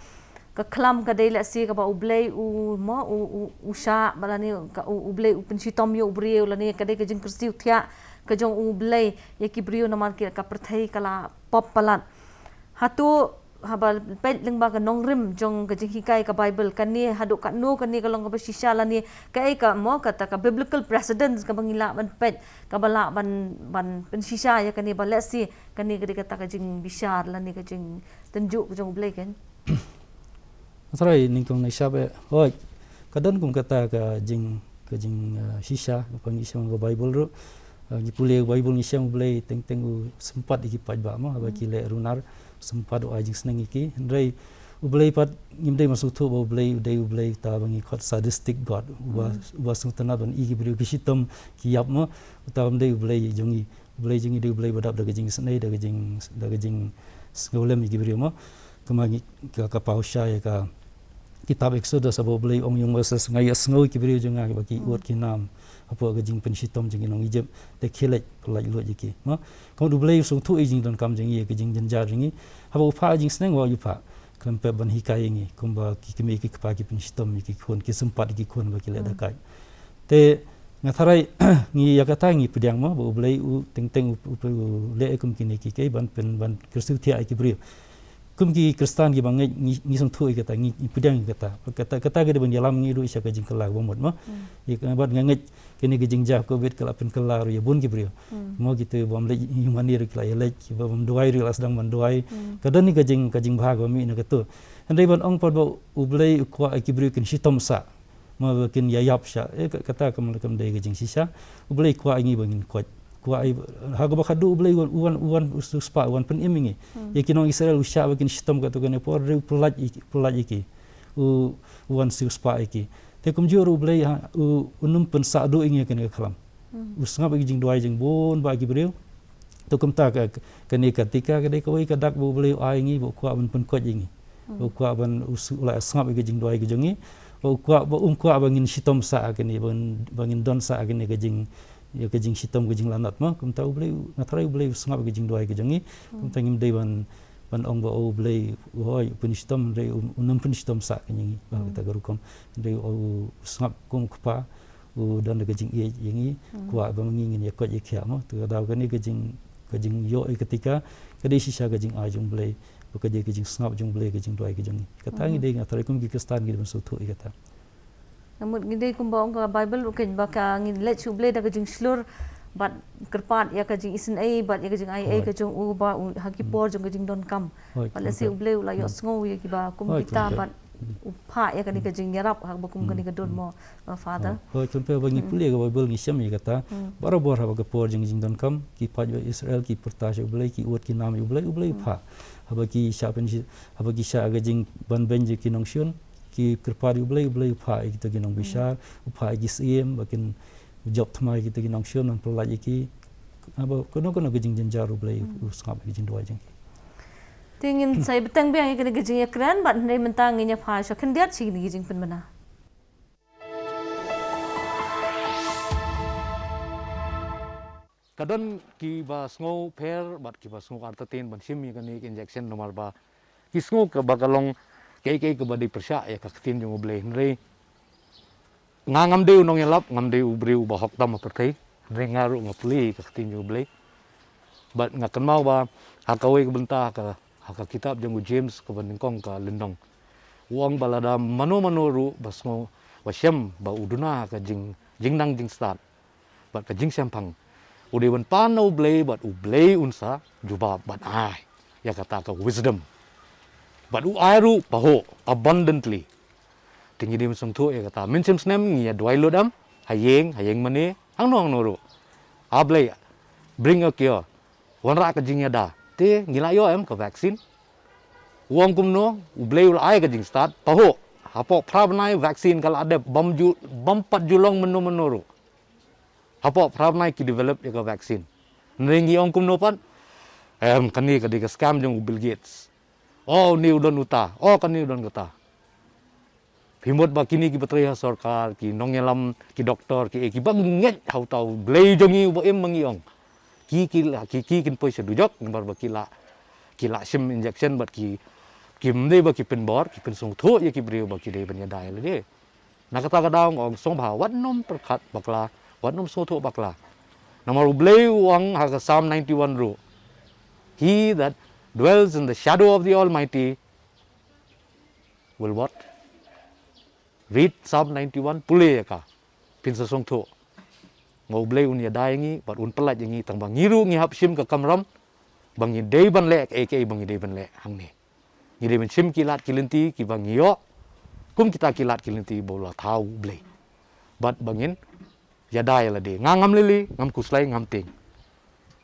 ka khlam ka dei lehse kaba U Blei u mo, u, u, u shah, ba lane ka, u, U Blei u pynshitom ïa u briew, lane ka dei ka jingkyrsiew thiah ka jong U Blei ïa ki briew namar ki, ka pyrthei ka la pop palat. Hato haba peit lyngba ka nongrim jong ka jinghikai ka Bible, kane haduh katno kane ka long kaba shisha, lane kaei ka mo, kata ka biblical precedence kaba ngi lah ban peit, kaba lah ban, ban pynshisha ïa kane ba lehse kane ka dei kata ka jingbishar lane ka jingtynjuh ka jong U Blei, kan? Tharai nyngkong nai shap eh. Hooid. Ka don kum kata ka jing, ka jing, eh, shisha, ba ngi shem ka Bible ruh. Eh, ngi pule Bible ngi shem U Blei teng teng u sympat ïa ki paidbah mo, haba ki leh runar, sympat u ai jingsneng ïa ki. Hynrei U Blei pat ngim dei ban sngewthuh ba U Blei u dei U Blei uta ba ngi khot sadistic God. Uba, uba sngewtynnat ban i ki briew ki shitom ki ïap mo. Uta um dei U Blei jong ngi. U Blei jong ngi dei U Blei ba dap da ka jingisynei, da ka jing, da ka jingsngewlem ïa ki briew mo. Kumba ngi, ka, ka paw sha ïa ka kitab Exodus, haba U Blei u ong ïa u Moses, nga ïohsngew ïa ki briew jong nga ba ki ud ki nam hapoh ka jingpynshitom jong ki nong Egypt, te khie leit pyllait luid ïa ki mo. Kumba U Blei u sngewthuh ïa ka jingdonkam jong ngi, ïa ka jingjynjar jong ngi. Haba u phah jingsneng, wat ïa u phah khlem pep ban hikai ïa ngi, kumba ki kmie ki kpa ki pynshitom ïa ki khun, ki sympat ïa ki khun ba ki leh da kait. Te nga tharai ngi ïa kata ngi pdiang mo, ba U Blei u teng teng u, u, u leh kum kine ki kaei ban pyn, ban kyrsiew thiah ïa ki briew. Kum ki Khristan kiba ngeit ngi, ngi sngewthuh ïa kata, ngi, ngi pdiang ïa kata. Kata, kata ka dei ban ïalam ngi ruh sha ka jingkylla kaba mut mo. Ïa ka bad nga ngeit kane ka jingjia covid ka la pynkylla ruh ïa bun ki briew. Mo, kito bym leit ïa mane ruh ki la ïaleit, kiba bym duwai ruh la sdang ban duwai. Ka don hi ka jing, ka jingbha kaba mih na kato. Hynrei ban ong pat ba U Blei u kwah ïa ki briew kin shitom sah. Mo, ba kin ïa ïap sha. Eh, ka-, kata kam, kam dei ka jingshisha. U Blei kwah ïa ngi ba ngin koit. Kwah ïa, ha kaba khadduh U Blei u wan, u wan, u wan u siewspah, u wan pynim ïa ngi. Ïa ki nong Israel u shah ba kin shitom katto katne por, hynrei u pyllait ïa ki, pyllait ïa ki. U, u wan siewspah ïa ki. Te kumjuh ruh U Blei ha, u, un ym pynsah duh ïa ngi ha kane ka khlam. U sngap ïa ki jingduwai jong bun bah ki briew. To kumta ka, ka, kane ka tika ka dei kawei ka dak ba U Blei u ai ïa ngi ba u kwah ban pynkoit ïa ngi. Ba u kwah ban u s-, u la sngap ïa ka jingduwai ka jong ngi. Ba u kwah, ba um kwah ba ngin shitom sah ha kane, ba ngin, ba ngin don sah ha kane ka jing, ïa ka jingshitom ka jinglanot mo. Kumta U Blei, nga tharai U Blei u sngap ïa ka jingduwai ka jong ngi. Kumta ngim dei ban, ban ong ba, oh, U Blei u hoi, u pynshitom, hynrei u, un ym pynshitom sah ka jong ngi. Ba kata ka rukom. Hynrei u, u sngap kum u kpa. U don da ka jingïeit ïa ngi, kwah ba ma ngi ngin ïa koit ïa khiah mo. Te ka daw kane ka jing, ka jingïoh ïa ka tika, ka dei shisha ka jingai jong U Blei, ba ka dei ka jingsngap jong U Blei, ka jingduwai ka jong ngi. Kata ngi dei, nga tharai kum ki Khristan ngi dei ban sngewthuh ïa kata. Namut ngi dei kumba ong ka Bible ruh, khein ba ka ngin leit sha U Blei da ka jingshlur, bad kyrpad ïa ka jingisynei, bad ïa ka jingai ei ka jong u, ba u, ha ki por jong ka jingdonkam. Bad lehse U Blei u la ïohsngew ïa kiba kum kita, bad u phah ïa kane ka jingïarap ha kaba kum kane ka dur mo, uh, Father. Hooid, kumta ba ngi pule ka Baibl ngi shem ïa kata. Barabor haba ka por jong ka jingdonkam, ki paid ba Israel ki pyrta sha U Blei, ki ud ki nam ïa U Blei, U Blei u phah. Haba ki shah pyn, haba ki shah ka jingbanbeiñ jong ki nongshun, ki kyrpad ïa U Blei, U Blei u phah ïa kita ki nongbishar, u phah ïa ki syiem ba kin jop thymmai ïa kita ki nongshun, ban pyllait ïa ki. Haba kano kano ka jingjynjar U Blei u sngap ïa ka jingduwai jong ki. Te ngin sa ïa bteng biang ïa kane ka jingïakren bad hynrei mynta ngin ïa phai sha khyndiat sha kine ki jingpynbna. Ka don kiba sngew pher bad kiba sngew artatien ban shim ïa kane ka injection namar ba ki sngew kaba ka long kaei kaei kaba dei pyrshah ïa ka ktien jong U Blei, hynrei nga ngam dei u nongïalap, ngam dei u briew uba hok tam ha pyrthei, hynrei nga ruh nga pule ïa ka ktien jong U Blei. Bad nga kynmaw ba ha kawei ka bynta ha ka, ha ka kitab jong u James kaba nyngkong ka lynnong, u ong ba lada mano mano ruh ba sngew, ba shem ba u duna ha ka jing, jingnang jingstad bad ka jingshemphang, u dei ban pan na U Blei bad U Blei un sa jubab ban ai ïa kata ka wisdom. Bad u ai ruh pahuh abundantly. Te ngi dei ban sngewthuh ïa kata. Mynshem snem ngi ïa duwai lut em ha ïing, ha ïing mane, hangno hangno ruh. A Blei, bring a cure. Wanrah ka jingïada. Te ngi la ïoh em ka vaccine? U ong kumno, U Blei u la ai ka jingstad, pahuh. Hapoh phra bnai vaccine ka la dep, bym ju, bym pat ju long mynno mynno ruh. Hapoh phra bnai ki develop ïa ka vaccine. Hynrei ngi ong kumno pat? Em, kane ka dei ka scam jong u Bill Gates. O, une u don uta. O, kane u don kata. Phi mut ba kine kiba trei ha sorkar, ki nongïalam, ki doktor, ki, kiba ngeit ha uta U Blei jong ngi uba im ma ngi ong. Ki, ki la, ki, ki kin poi sha dujok, namar ba ki la, ki la shim injection bad ki, kim dei ba ki pynbor, ki pynsngewthuh ïa ki briew ba ki dei ban ïada ïa lade. Na kata ka daw nga ong sngewbha wat nym pyrkhat bakla, wat nym sngewthuh bakla. Namar U Blei u ong ha ka Psalm ninety-one ruh, "He that dwells in the shadow of the Almighty will what?" Read Psalm ninety-one, pule ïa ka. Phin sa sngewthuh. Nga U Blei un ïada ïa ngi bad un pyllait ïa ngi tang ba ngi ruh ngi hap shim ka kamram ba ngi dei ban leh kaei kaei ba ngi dei ban leh hangne. Ngi dei ban shim ki lad ki lynti kiba ngi ïoh kum kita ki lad ki lynti ba u la thaw U Blei. Bad ba ngin ïada ïa lade. Nga ngam lili, ngam khuslai, ngam tieng.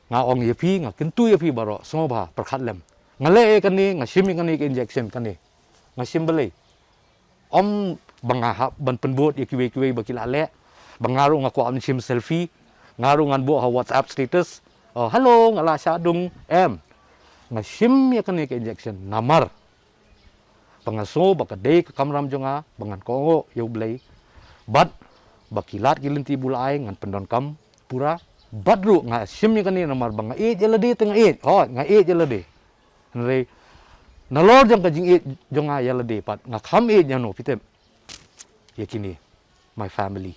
Nga ong ïa phi, nga kyntu ïa phi baroh, sngewbha pyrkhat lem. Nga leh ïa kane, nga shim ïa kane ka injection kane. Nga shim balei? Ym ba nga hap ban pynbud ïa kiwei kiwei ba ki la leh. Ba nga ruh nga kwah ban shim selfie. Nga ruh ngan buh ha WhatsApp status, "Oh, hello, nga la shah dung." Em. Nga shim ïa kane ka injection namar ba nga sngew ba ka dei ka kamram jong nga ba ngan kohnguh ïa U Blei. Bad ba ki lad ki lynti ba u la ai ngan pyndonkam pura. Bad ruh nga shim ïa kane namar ba nga ïeit ïa lade te nga ïeit. Hooid, nga ïeit ïa lade. Hynrei nalor jong ka jingïeit jong nga ïa lade pat nga kham ïeit ïano, phi tip? Ïa kine, my family.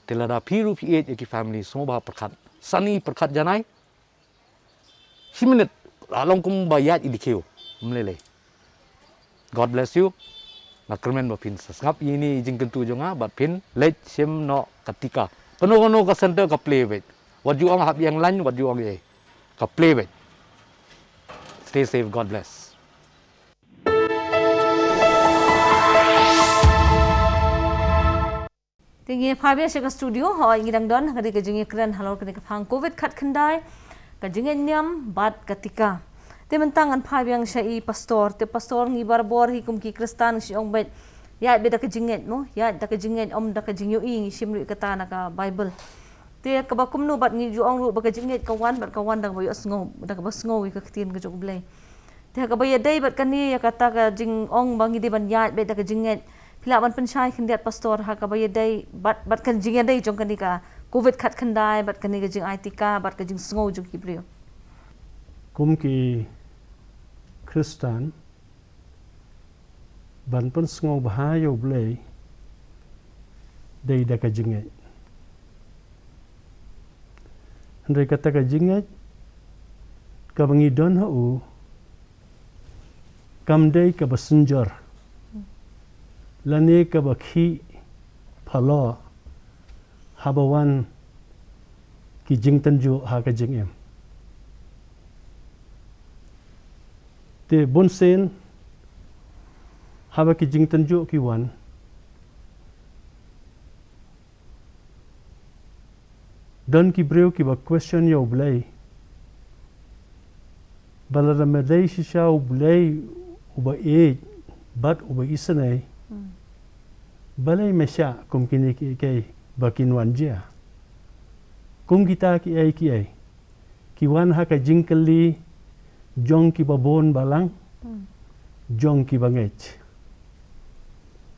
Te lada phi ruh phi ïeit ïa ki family, sngewbha pyrkhat sani, pyrkhat janai. Shi minit, la long kumba ïaid i dkhiew. Ym lei lei. God bless you. Nga kyrmen ba phin sa sngap ïa ine i jingkyntu jong nga bad phin leit shim noh ka tika. Kano kano ka center ka play beit. Wat ju ong hap ïeng lain, wat ju ong ei. Ka play beit. Stay safe, God bless. Te ngi phai biang sha ka studio, hooid ngi dang don ha kane ka jingïakren halor kane ka phang Covid khatkhyndai, ka jingngeit niam bad ka tika. Te mynta ngan phai biang sha i pastor, te pastor, ngi barabor hi kum ki Khristan ngi shu ong beit, ïaid beit da ka jingngeit mo, ïaid da ka jingngeit, ym da ka jingïohi, ngi shim ruh kata na ka Baibl. Te kaba kumno bad ngi ju ong ruh ba ka jingngeit ka wan bad ka wan da kaba ïohsngew, da kaba sngew ïa ka ktien ka jong U Blei. Te ha kaba ïadei bad kane ïa kata ka jingong ba ngi dei ban ïaid beit da ka jingngeit, phi lah ban pynshai khyndiat pastor ha kaba ïadei bad, bad ka jingïadei jong kane ka Covid khatkhyndai bad kane ka jingai tika bad ka jingsngew jong ki briew? Kum ki Khristan, ban pynsngewbha ïa U Blei dei da ka jingngeit. Hynrei kata ka jingngeit kaba ngi don ha u kam dei kaba synjor lane kaba khih phalor haba wan ki jingtynjuh ha ka jingim. Te bunsien Haba ki jingtynjuh ki wan, don ki briew kiba question ïa U Blei. Ba lada me dei shisha U Blei uba ïeit bad uba isynei, balei me shah kum kine kiei kiei ba kin wan jia? Kum kita kiei kiei ki wan ha ka jingkylli jong kiba bun balang, jong kiba ngeit.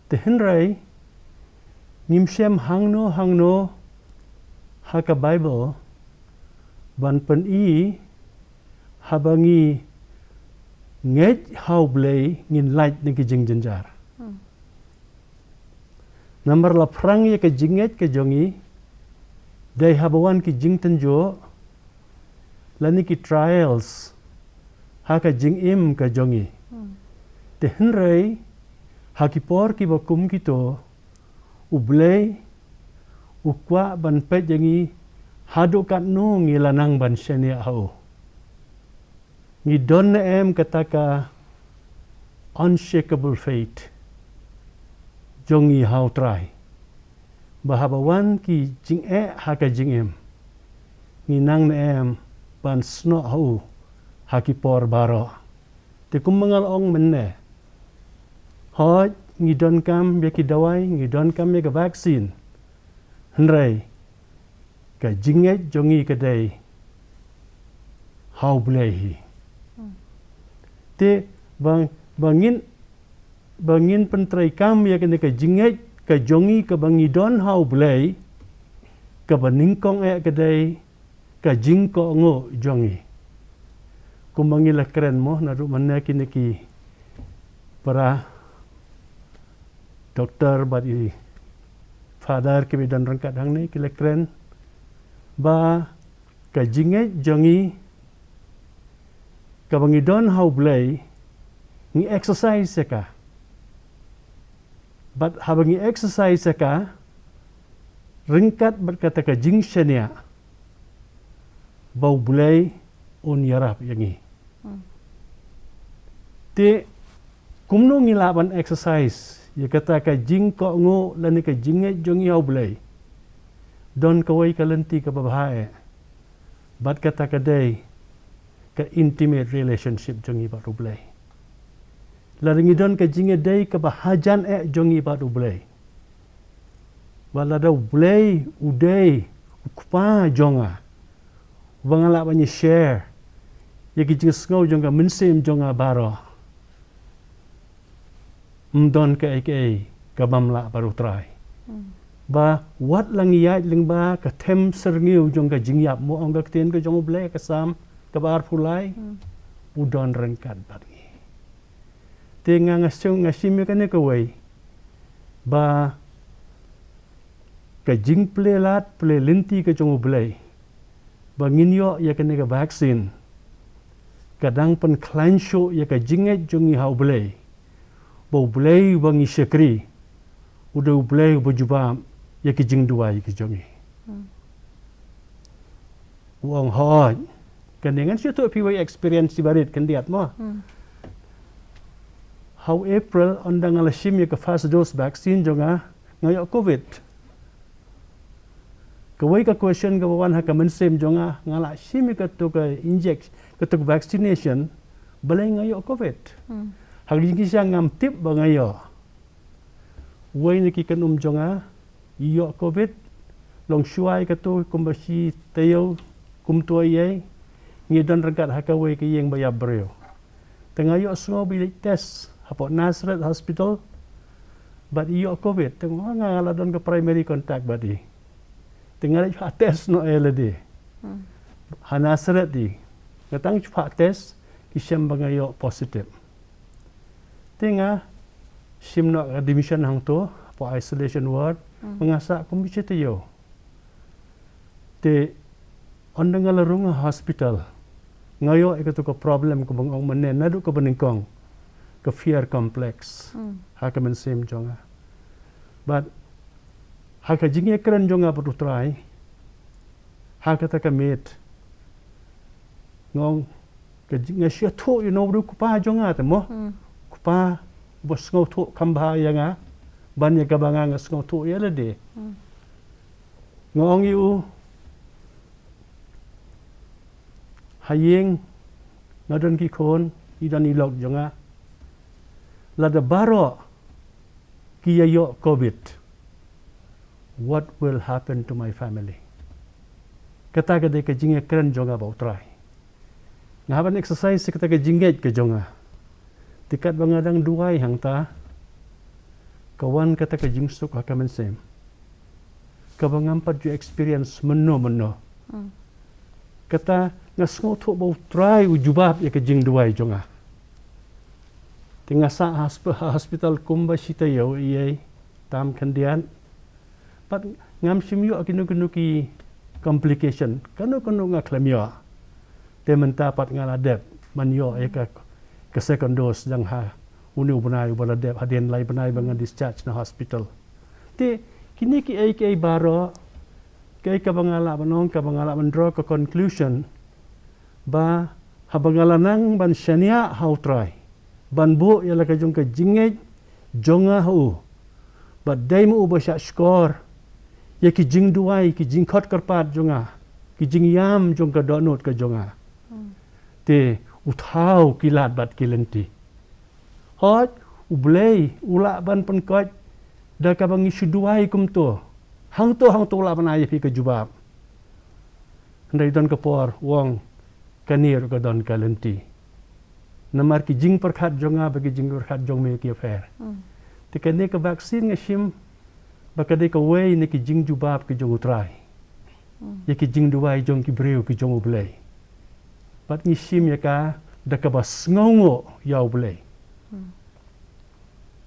Te hynrei ngim shem hangno hangno ha ka Baibl ban pyni haba ngi ngeit ha U Blei ngin lait na ki jingjynjar. Namar la phrang ïa ka jingngeit ka jong ngi dei haba wan ki jingtynjuh lane ki trials ha ka jingim ka jong ngi. Te hynrei ha ki por kiba kum kito, U Blei u kwah ban peit ïa ngi haduh katno ngi la nang ban shaniah ha u. Ngi don ne em kata ka unshakable faith jong ngi ha U Trai, ba haba wan ki jingeh ha ka jingim, ngi nang ne em ban snoh ha u ha ki por baroh? Te kumba nga la ong mynne, hooid, ngi donkam ïa ki dawai, ngi donkam ïa ka vaccine. Hynrei ka jingngeit jong ngi ka dei ha U Blei hi. Te ba, ba ngin, ba ngin pyntreikam ïa kane ka jingngeit ka jong ngi kaba ngi don ha U Blei, kaba nyngkong eh ka dei ka jingkohnguh jong ngi. Kumba ngi la kren mo, naduh mynne kine ki para doktor bad i father kiba don ryngkat hangne ki la kren ba ka jingngeit jong ngi kaba ngi don ha U Blei, ngi exercise ïa ka. Bad haba ngi exercise ïa ka ryngkat bad kata ka jingshaniah, ba U Blei un ïarap ïa ngi. Te kumno ngi lah ban exercise ïa kata ka jingkohnguh lane ka jingngeit jong ngi ha U Blei? Don kawei ka lynti kaba bha eh, bad kata ka dei ka intimate relationship jong ngi bad U Blei. Lada ngi don ka jingïadei kaba hajan eh jong ngi bad U Blei, ba lada U Blei u dei U Kpa jong nga, uba nga lah ban ïa share ïa ki jingsngew jong ka mynsiem jong nga baroh, ym don kaei kaei ka bym lah bad U Trai. Ba wat la ngi ïaid lyngba ka them syrngiew jong ka jingïap, mo, ong ka ktien ka jong U Blei, ka Salm kaba arphew lai, u don ryngkat bad ngi. Te nga, nga shim, nga shim ïa kane kawei, ba ka jingplie lad plie lynti ka jong U Blei ba ngin ïoh ïa kane ka vaccine, ka dang pynkhlaiñ shuh ïa ka jingngeit jong ngi ha U Blei, ba U Blei uba ngi shakri u dei U Blei uba jubab ïa ki jingduwai ki jong ngi. U ong, hooid. Kane ngan shu ïathuh phi wei experience iba rit khyndiat mo. Ha u April, ynda nga la shim ïa ka first dose vaccine jong nga, nga ïoh covid. Kawei ka question kaba wan ha ka mynsiem jong nga, nga la shim ïa kato ka inject, kato ka vaccination, balei nga ïoh covid? Ha ka jingshisha ngam tip ba nga ïoh. Wei na ki kynum jong nga i ïoh covid, long shuwa ïa kato kumba shi taïew kumto ïa, ngi don ryngkat ha kawei ka ïing ba ïap briew. Te nga ïohsngew ba i leit test hapoh Nazareth Hospital, bad i ïoh covid. Te nga, nga la don ka primary contact bad i. Te nga leit phah test noh ïa lade ha Nazareth i. Nga tang phah test, ki shem ba nga ïoh positive. Te nga shim noh ka admission hangto, hapoh isolation ward, ba nga sah kum shi taïew. Te ynda nga la rung ha hospital, nga ïoh ïa kato ka problem kaba nga ong mynne naduh kaba nyngkong, ka fear complex ha ka mynsiem jong nga. Bad ha ka jingïakren jong nga bad U Trai ha kata ka miet, nga ong, ka jing, nga shu ïathuh ïa u, u dei u kpa jong nga te mo. Kpa, ba sngewthuh kham bha ïa nga ban ïa kaba nga nga sngewthuh ïa lade. Nga ong ïa u, ha ïing nga don ki khun, i don i lok jong nga. Lada baroh ki ïa ïoh covid, what will happen to my family? Kata ka dei ka jingïakren jong nga bad U Trai. Nga hap ban exercise kata ka jingngeit ka jong nga. Te katba nga dang duwai hangta, ka wan kata ka jingsuk ha ka mynsiem kaba ngam pat ju experience mynno mynno. Kata nga sngewthuh ba U Trai u jubab ïa ka jingduwai jong nga. Te nga sah ha hosp-, ha hospital kumba shi taïew ïa tam khyndiat. Pat ngam shym ïoh kino kino ki complication, kano kano nga khlem ïoh. Te mynta pat nga la dep ban ïoh ïa ka, ka second dose dang ha une u bnai uba la dep, hadien lai bnai ba nga discharge na hospital. Te kine kiei kiei baroh, kiei kaba nga lah ban ong, kaba nga lah ban draw ka conclusion ba haba nga la nang ban shaniah ha U Trai, ban buh ïa la ka jong ka jingngeit jong nga ha u, bad dei ma u ba shah shkor ïa ki jingduwai, ki jingkhot kyrpad jong nga, ki jingïam jong ka dohnud ka jong nga. Te u thaw ki lad bad ki lynti. Hooid, U Blei u lah ban pynkoit da kaba ngi shu duwai kumto. Hangto hangto u lah ban ai ïa phi ka jubab. Hynrei don ka por u ong, kane ruh ka don ka lynti. Namar ki jingpyrkhat jong nga bad ki jingpyrkhat jong me ki ïapher. Te kane ka vaccine nga shim ba ka dei kawei na ki jingjubab ki jong U Trai ïa ki jingduwai jong ki briew ki jong U Blei. Bad ngi shim ïa ka da kaba sngewnguh ïa U Blei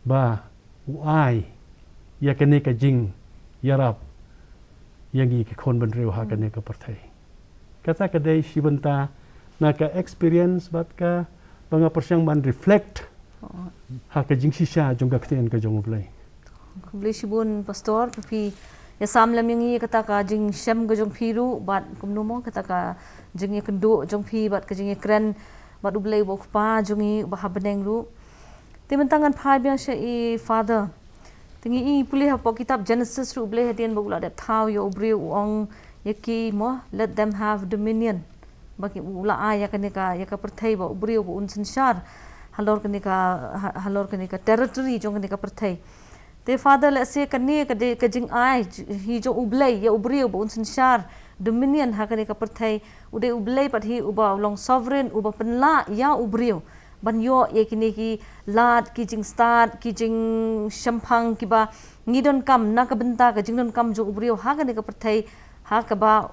ba u ai ïa kane ka jingïarap ïa ngi ki khun bynriew ha kane ka pyrthei. Kata ka dei shi bynta na ka experience bad kaba nga pyrshang ban reflect ha ka jingshisha jong ka ktien ka jong U Blei. Khublei shibun Pastor, phi ïasam lem ïa ngi kata ka jingshem ka jong phi ruh bad kumno mo kata ka jingïakynduh jong phi bad ka jingïakren bad U Blei uba U Kpa jong ngi uba ha bneng ruh. Te mynta ngan phai biang sha i Father. Te ngi i pule hapoh kitab Genesis ruh U Blei hadien ba u la dep thaw ïa u briew u ong ïa ki mo, "Let them have dominion." Ba ki u la ai ïa kane ka, ïa ka pyrthei ba u briew ba un synshar halor kane ka, ha-, halor kane ka territory jong kane ka pyrthei. Te Father, lehse kane ka dei ka jingai j-, hi jong U Blei ïa u briew ba un synshar dominion ha kane ka pyrthei. U dei U Blei pat hi uba u long sovereign, uba pynlah ïa u briew ban ïoh ïa kine ki lad, ki jingstad, ki jingshemphang kiba ngi donkam na ka bynta ka jingdonkam jong u briew ha kane ka pyrthei, ha kaba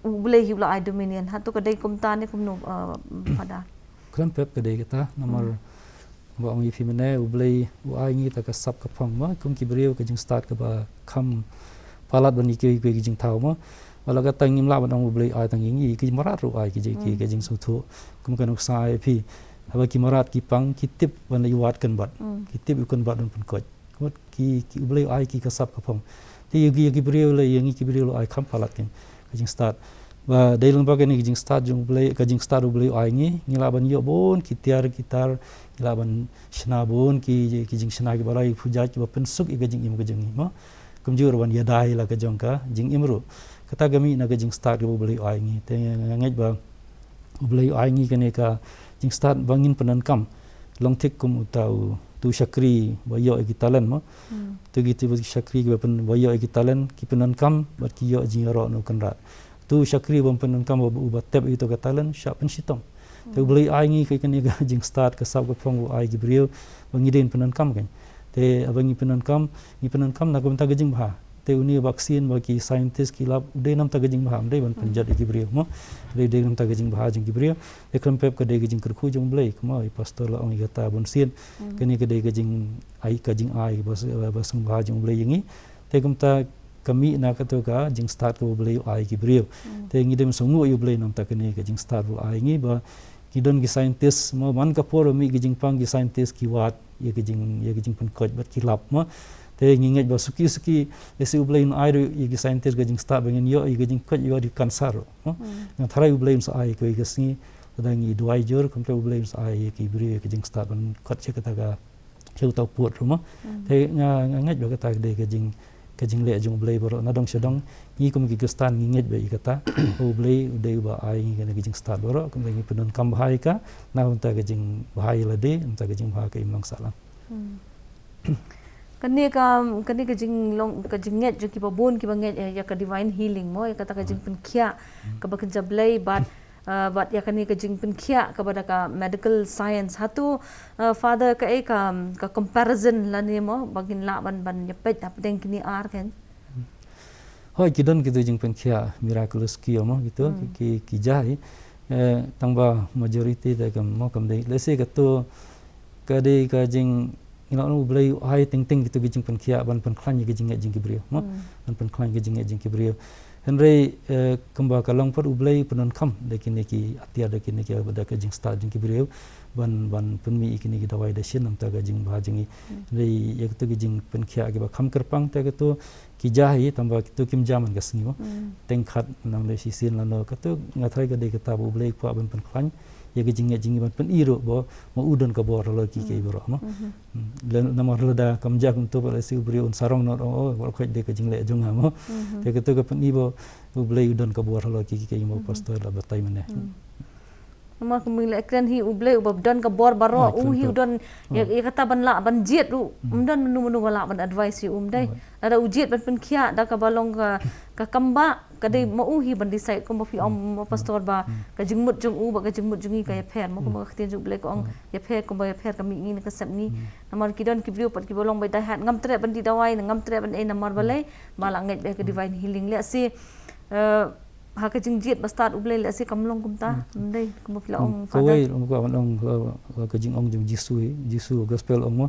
U Blei hi u la ai dominion. Hato ka dei kumta ne kumno, uh, Father? Khlem pep ka dei kata, namar ba ong ïa phi mynne, U Blei u ai ngi ta ka sap ka phong mo, kum ki briew ka jingstad kaba kham palat ban ïa kiwei kiwei ki jingthaw mo. Wat la katta ngim lah ban ong U Blei u ai tang ïa ngi, ki mrad ruh u ai ki jing, ki, ki jingsngewthuh. Kum ka nuksa ïa phi, haba ki mrad ki pang, ki tip ban ïa wad kynbat, ki tip ïa u kynbat ban pynkoit. Wat ki, ki U Blei u ai ki ka sap ka phong. Te ïa ki, ïa ki briew la, ïa ngi ki briew la u ai kham palat kein ka jingstad. Ba dei lyngba kane ka jingstad jong U Blei, ka jingstad U Blei u ai ngi, ngi lah ban ïoh bun ki tiar ki tar, ngi lah ban shna bun ki, ki jingshna kiba la ïa pyrshah kiba pynsuk ïa ka jingim ka jong ngi mo. Kumjuh ruh ban ïada ïa la ka jong ka jingim ruh. Kata ka mih na ka jingstad kaba U Blei u ai ngi. Te nga ngeit ba U Blei u ai ngi kane ka jingstad ba ngin pyndonkam. Long thik kum uta u, tu shakri ba ïoh ïa ki talent mo. Tu ki, tu shakri kiba pyn, ba ïoh ïa ki talent, ki pyndonkam bad ki ïoh jingïaroh na u kynrad. Tu shakri bym pyndonkam ba, uba tep ïa uto ka talent, shah pynshitom. Te U Blei u ai ngi ka, kane ka jingstad ka sap ka phong, u ai ki briew ba ngi dei ban pyndonkam kein. Te haba ngi pyndonkam, ngi pyndonkam na ka bynta ka jingbha. Te une u vaccine ba ki scientist ki lap, u dei namar ka jingbha, um dei ban pynjot ïa ki briew mo. U dei, dei namar ka jingbha jong ki briew. Te khlem pep ka dei ka jingkyrkhu jong U Blei, kumba i Pastor la ong ïa kata bunsien. Kane ka dei ka jingai, ka jingai ba, ba sngewbha jong U Blei ïa ngi. Te kumta ka mih na kato ka jingstad kaba U Blei u ai ki briew. Te ngi dei ban sngewnguh ïa U Blei namar kane ka jingstad ba u ai ngi ba ki don ki scientist mo, man ka por ba mih ki jingpang ki scientist ki wad ïa ki jing, ïa ki jingpynkoit bad ki lap mo. Te ngi ngeit ba suki suki, lehse U Blei un ai ruh ïa ki scientist ka jingstad ba ngin ïoh ïa ki jingkoit ïa ki cancer ruh mo. Nga tharai U Blei un sa ai kawei ka sngi, lada ngi duwai jur, kumta U Blei un sa ai ïa ki briew ïa ki jingstad ban kot sha kata ka Te uta u pud ruh mo. Te nga, nga ngeit ba kata ka dei ka jing, ka jingleh jong U Blei baroh, na dong sha dong, ngi kum ki Khristan ngi ngeit ba ïa kata, U Blei u dei uba ai ngi kane ka jingstad baroh, kumta ngi pyndonkam bha ïa ka, na kumta ka jingbha ïa lade, kumta ka jingbha ka im long sahlang. Kane ka, kane ka jinglong, ka jingngeit jong kiba bun kiba ngeit ïa, ïa ka divine healing mo, ïa kata ka jingpynkhiah kaba kynja Blei bad, uh, bad ïa kane ka jingpynkhiah kaba da ka medical science. Hato, uh, Father, kaei ka, ka comparison lane mo ba ngin lah ban, ban ïapeit hapdeng kine ar kan? Hooid, ki don kito jingpynkhiah miraculous cure mo, kito ki, ki, ki jia hi. Eh, tangba majority te kam mo, kam dei. Lehse kato ka dei ka jing, ngi lah ban ong U Blei u ai teng teng kito ki jingpynkhiah ban pynkhlaiñ ïa ki jingngeit jong ki briew mo. Ban pynkhlaiñ ki jingngeit jong ki briew. Hynrei, eh, kumba ka long pat U Blei u pyndonkam da kine ki atiar, da kine ki, da ka jingstad jong ki briew ban, ban pynmih ïa kine ki dawai dashin namar ka jingbha jong ngi. Hynrei ïa kito ki jingpynkhiah kiba kham kyrpang te kato ki jia hi, tangba kito kim jia man ka sngi mo. Teng khat nang dei shisien lano, kato nga tharai ka dei kata ba U Blei u kwah ban pynkhlaiñ ïa ka jingngeit jong ngi, ban pyni ruh ba ma u don ka bor halor ki, ki baroh mo. Hmm. Lada, namar lada kam jia kumto ba lehse u briew un sarong noh, oh, oh, baroh khoit dei ka jingleh jong nga mo. Te kato ka pyni ba U Blei u don ka bor halor ki, ki, ki, mo pastor la batai mynne. Namar kumba ngi la kren hi, U Blei uba don ka bor baroh, u hi u don ïa, ïa kata ban lah ban jied ruh, um don mano mano ba lah ban advice ïa u, ym dei. Lada u jied ban pynkhiah da kaba long ka, ka kam ba, ka dei ma u hi ban decide, kumba phi ong mo pastor ba ka jingmut jong u bad ka jingmut jong ngi ka ïapher mo, kumba ka ktien jong U Blei ka ong ïapher, kumba ïapher ka mihngi ne ka sepngi. Namar ki don ki briew pat kiba long ba dei hap ngam treh ban dih dawai, ngam treh ban ei, namar balei? Ba la ngeit ba ka divine healing. Lehse, eh, ha ka jingjied ba stad U Blei lehse kam long kumta, ym dei, kumba phi la ong, Father. Kawei ruh nga kwah ban ong, la, la ka jingong jong Jisu hi, Jisu gospel ong mo.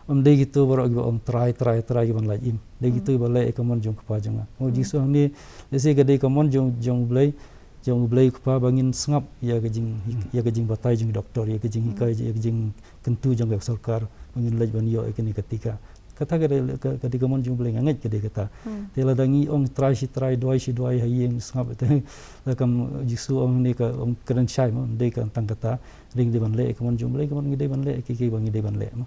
Ym dei kito baroh kiba ong Trai, Trai, Trai kiban lait im. Dei kito kiba leh ïa ka mon jong Kpa jong nga. Mo Jisu hangne, lehse ka dei ka mon jong, jong U Blei, jong U Blei Kpa ba ngin sngap ïa ka jing, ïa ka jingbatai jong ki doktor, ïa ka jinghikai, ïa ka jingkyntu jong ka sorkar, ba ngin leit ban ïoh ïa kane ka tika. Kata ka dei ka, ka dei ka mon jong U Blei, nga ngeit ka dei kata. Te lada ngi ong Trai shi Trai, duwai shi duwai, ha ïing sngap te. La kam Jisu ong ne ka ong kren shai mo, dei ka tang kata. Dei ngi dei ban leh ka mon jong U Blei, ka mon ngi dei ban leh, ki, ki ba ngi dei ban leh mo.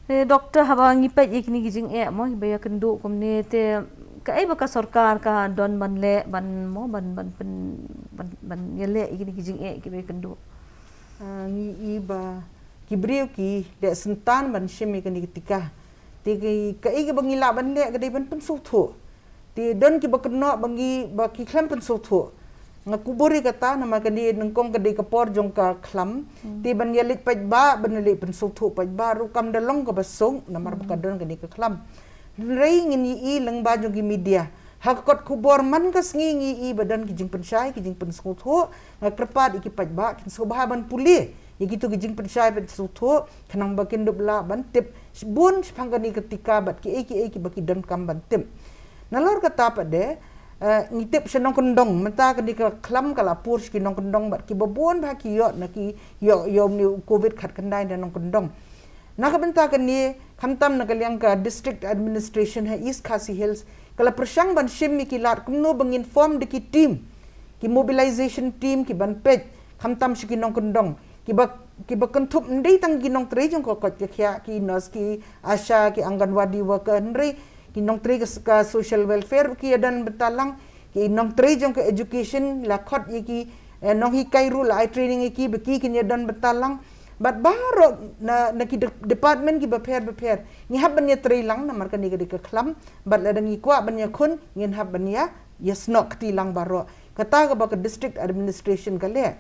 Eh, Doctor, haba ngi peit ïa kine ki jingeh mo, ba ïakynduh kumne te, kaei ba ka sorkar ka don ban leh, ban mo, ban, ban pyn, ban, ban ïaleh ïa kine ki jingeh kiba ïakynduh? Ah, ngi i ba ki briew ki leh syntan ban shim ïa kane ka tika. Te ki, kaei kaba ngi lah ban leh ka dei ban pynsngewthuh. Te don kiba kynnoh ba ngi, ba ki khlem pynsngewthuh. Nga kubur ïa kata namar kane nyngkong ka dei ka por jong ka khlam. Te ban ïaleit paidbah, ban ïaleit pynsngewthuh paidbah ruh kam da long kaba suk namar ba ka don kane ka khlam. Hynrei ngin ïohi lyngba jong ki media. Ha ka kot khubor man ka sngi ngi i ba don ki jingpynshai, ki jingpynsngewthuh, nga kyrpad ïa ki paidbah kin sngewbha ban pule ïa kito ki jingpynshai, pynsngewthuh, khnang ba kin dup lah ban tip bun shaphang kane ka tika bad kiei kiei kiba ki donkam ban tip. Nalor kata pat de, eh, ngi tip sha nongkyndong, mynta kane ka khlam ka la pur sha ki nongkyndong bad kiba bun bha ki ïoh na ki ïoh, ïoh une u covid khatkhyndai na nongkyndong. Na ka bynta kane, khamtam na ka liang ka District Administration ha East Khasi Hills, ka la pyrshang ban shim ïa ki lad kumno ba ngin form da ki team, ki mobilization team kiban peit, khamtam sha ki nongkyndong, kiba, kiba kynthup ym dei tang ki nongtrei jong ka koit ka khiah, ki nurse, ki ASHA, ki Anganwadi worker, hynrei ki nongtrei ka, ka social welfare ki ïadon bynta lang, ki nongtrei jong ka education la khot ïa ki, eh, nonghikai ruh la ai training ïa ki ba ki kin ïadon bynta lang. Bad baroh na, na ki de-, department kiba pher bapher ngi hap ban ïatrei lang namar kane ka dei ka khlam. Bad lada ngi kwah ban ïakhun ngin hap ban ïa, ïasnoh kti lang baroh. Kata kaba ka district administration ka leh.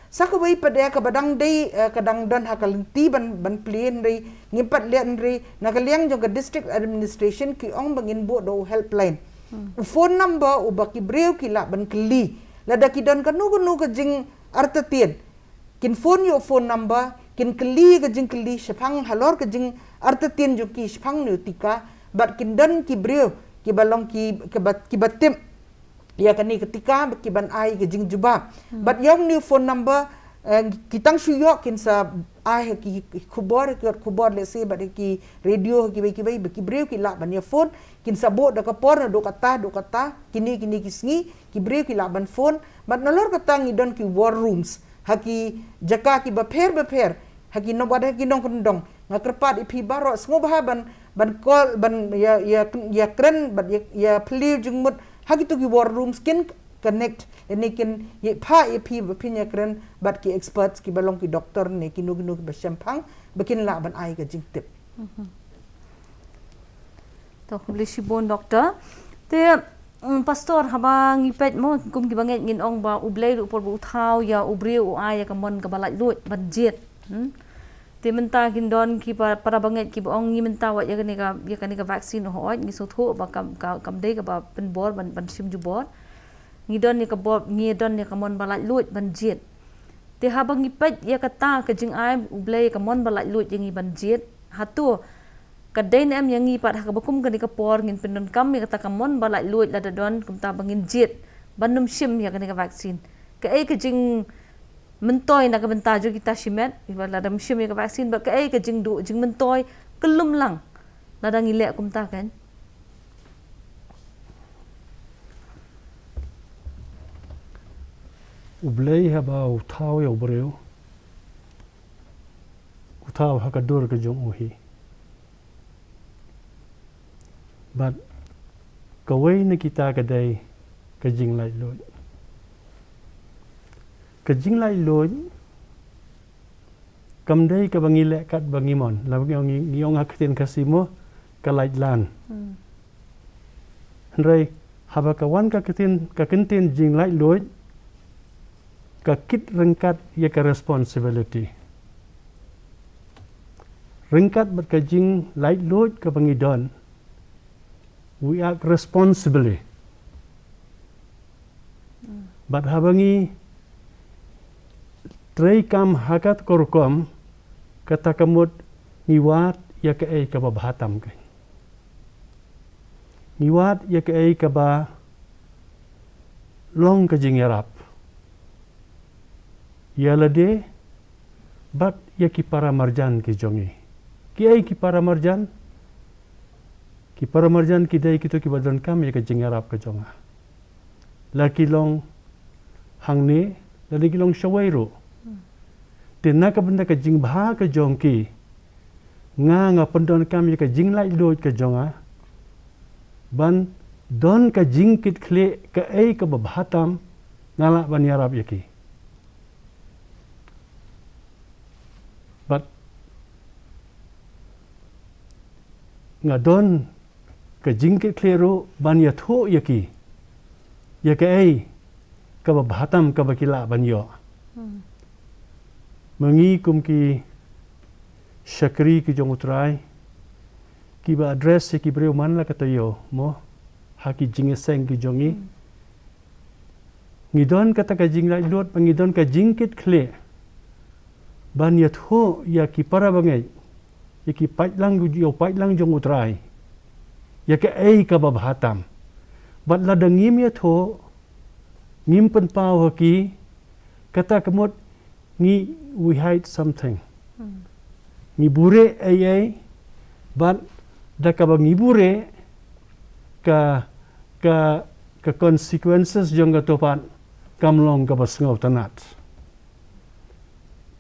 Sa kawei pat de kaba dang dei, eh, ka dang don ha ka lynti ban, ban plie hynrei ngim pat leh hynrei na ka liang jong ka district administration ki ong ba ngin buh da u helpline. U phone number uba ki briew ki lah ban kylli. Lada ki don kano kano ka jingartatien, kin phone ïa u phone number, kin kylli ka jingkylli shaphang halor ka jingartatien jong ki shaphang une u tika, bad kin don ki briew kiba long ki, kiba, kiba tip ïa kane ka tika, kiban ai ka jingjubab. Bad ïa une u phone number, eh, ki tang shu ïoh kin sa ai ha ki khubor, ki khubor lehse bad ha ki radio, ha kiwei kiwei, ba ki briew ki lah ban ïa phone, kin sa buh da ka por naduh kata, duh kata, kine, kine ki sngi, ki briew ki lah ban phone, bad nalor kata ngi don ki war rooms ha ki jaka kiba pher bapher, Ha ki nong, wat ha ki nongkyndong. Nga kyrpad ïa phi baroh, sngewbha ban, ban call, ban ïa, ïa, ïa kren, ban ïa, ïa plie jingmut ha kito ki war rooms, kin connect, ïa ne kin ïa pha ïa phi ba phin ïa kren bad ki experts, kiba long ki doktor ne kino kino kiba shemphang, ba kin lah ban ai ka jingtip. To, khublei shibun, Doktor. Te, mm, Pastor, haba ngi peit mo, kum kiba ngeit ngin ong ba U Blei ruh por ba u thaw ïa u briew u ai ïa ka mon kaba laitluid ban jied. Hmm? Te mynta kin don ki pa-, para bangeit kiba ong ngi mynta wat ïa kane ka, ïa kane ka vaccine hooid, ngi sngewthuh ba kam, ka, kam dei kaba pynbor ban, ban shim jubor. Ngi don ïa ka bor, ngi don ïa ka mon ba laitluid ban jied. Te haba ngi peit ïa kata ka jingai U Blei ka mon ba laitluid ïa ngi ban jied. Hato ka dei ne em ïa ngi pat ha kaba kum kane ka por ngin pyndonkam ïa kata ka mon ba laitluid lada don kumta ba ngin jied ban ym shim ïa kane ka vaccine. Kaei ka jingmyntoi na ka bynta jong kita shimet, lada ym shim ïa ka vaccine, bad kaei ka jingduh jingmyntoi kyllum lang lada ngi leh kumta, kan? U Blei haba u thaw ïa u briew, u thaw ha ka dur ka jong u hi. Bad kawei na kita ka dei ka jinglaitluid. Ka jinglaitluid kam dei kaba ngi leh katba ngi mon. Lada ngi ong, ngi ong ha ka ktien Khasi mo, ka laitlan. Hmm. Hynrei haba ka wan ka ktien, ka ktien jinglaitluid, ka kit ryngkat ïa ka responsibility. Ryngkat bad ka jinglaitluid kaba ngi don, we act responsibly. Bad haba ngi treikam ha kata ka rukom, kata ka mut ngi wad ïa kaei kaba bha tam, kan. Ngi wad ïa kaei kaba long ka jingïarap ïa lade bad ïa ki para marjan ki jong ngi. Kiei ki para marjan? Ki para marjan ki dei kito kiba donkam ïa ka jingïarap ka jong nga. La ki long hangne, lane ki long shawei ruh. Te na ka bynta ka jingbha ka jong ki, nga, nga pyndonkam ïa ka jinglaitluid ka jong nga ban don ka jingkitkhlieh, kaei kaba bha tam nga lah ban ïarap ïa ki. Bad nga don ka jingkitkhlieh ruh ban ïathuh ïa ki ïa kaei kaba bha tam kaba ki lah ban ïoh. Hmm. Ma ngi kum ki shakri ki jong U Trai, kiba address ïa ki briew man la ka taïew mo, ha ki jingïaseng ki jong ngi. Hmm. Ngi don kata ka jinglaitluid, ba ngi don ka jingkitkhlieh ban ïathuh ïa ki para bangeit, ïa ki paidlang, ïa u paidlang jong U Trai, ïa kaei kaba bha tam. Bad lada ngim ïathuh, ngim pynpaw ha ki, kata ka mut ngi, we hide something. Hmm. Ngi buhrieh ei ei, bad da kaba ngi buhrieh, ka, ka, ka consequences jong kato pat kam long kaba sngewtynnat.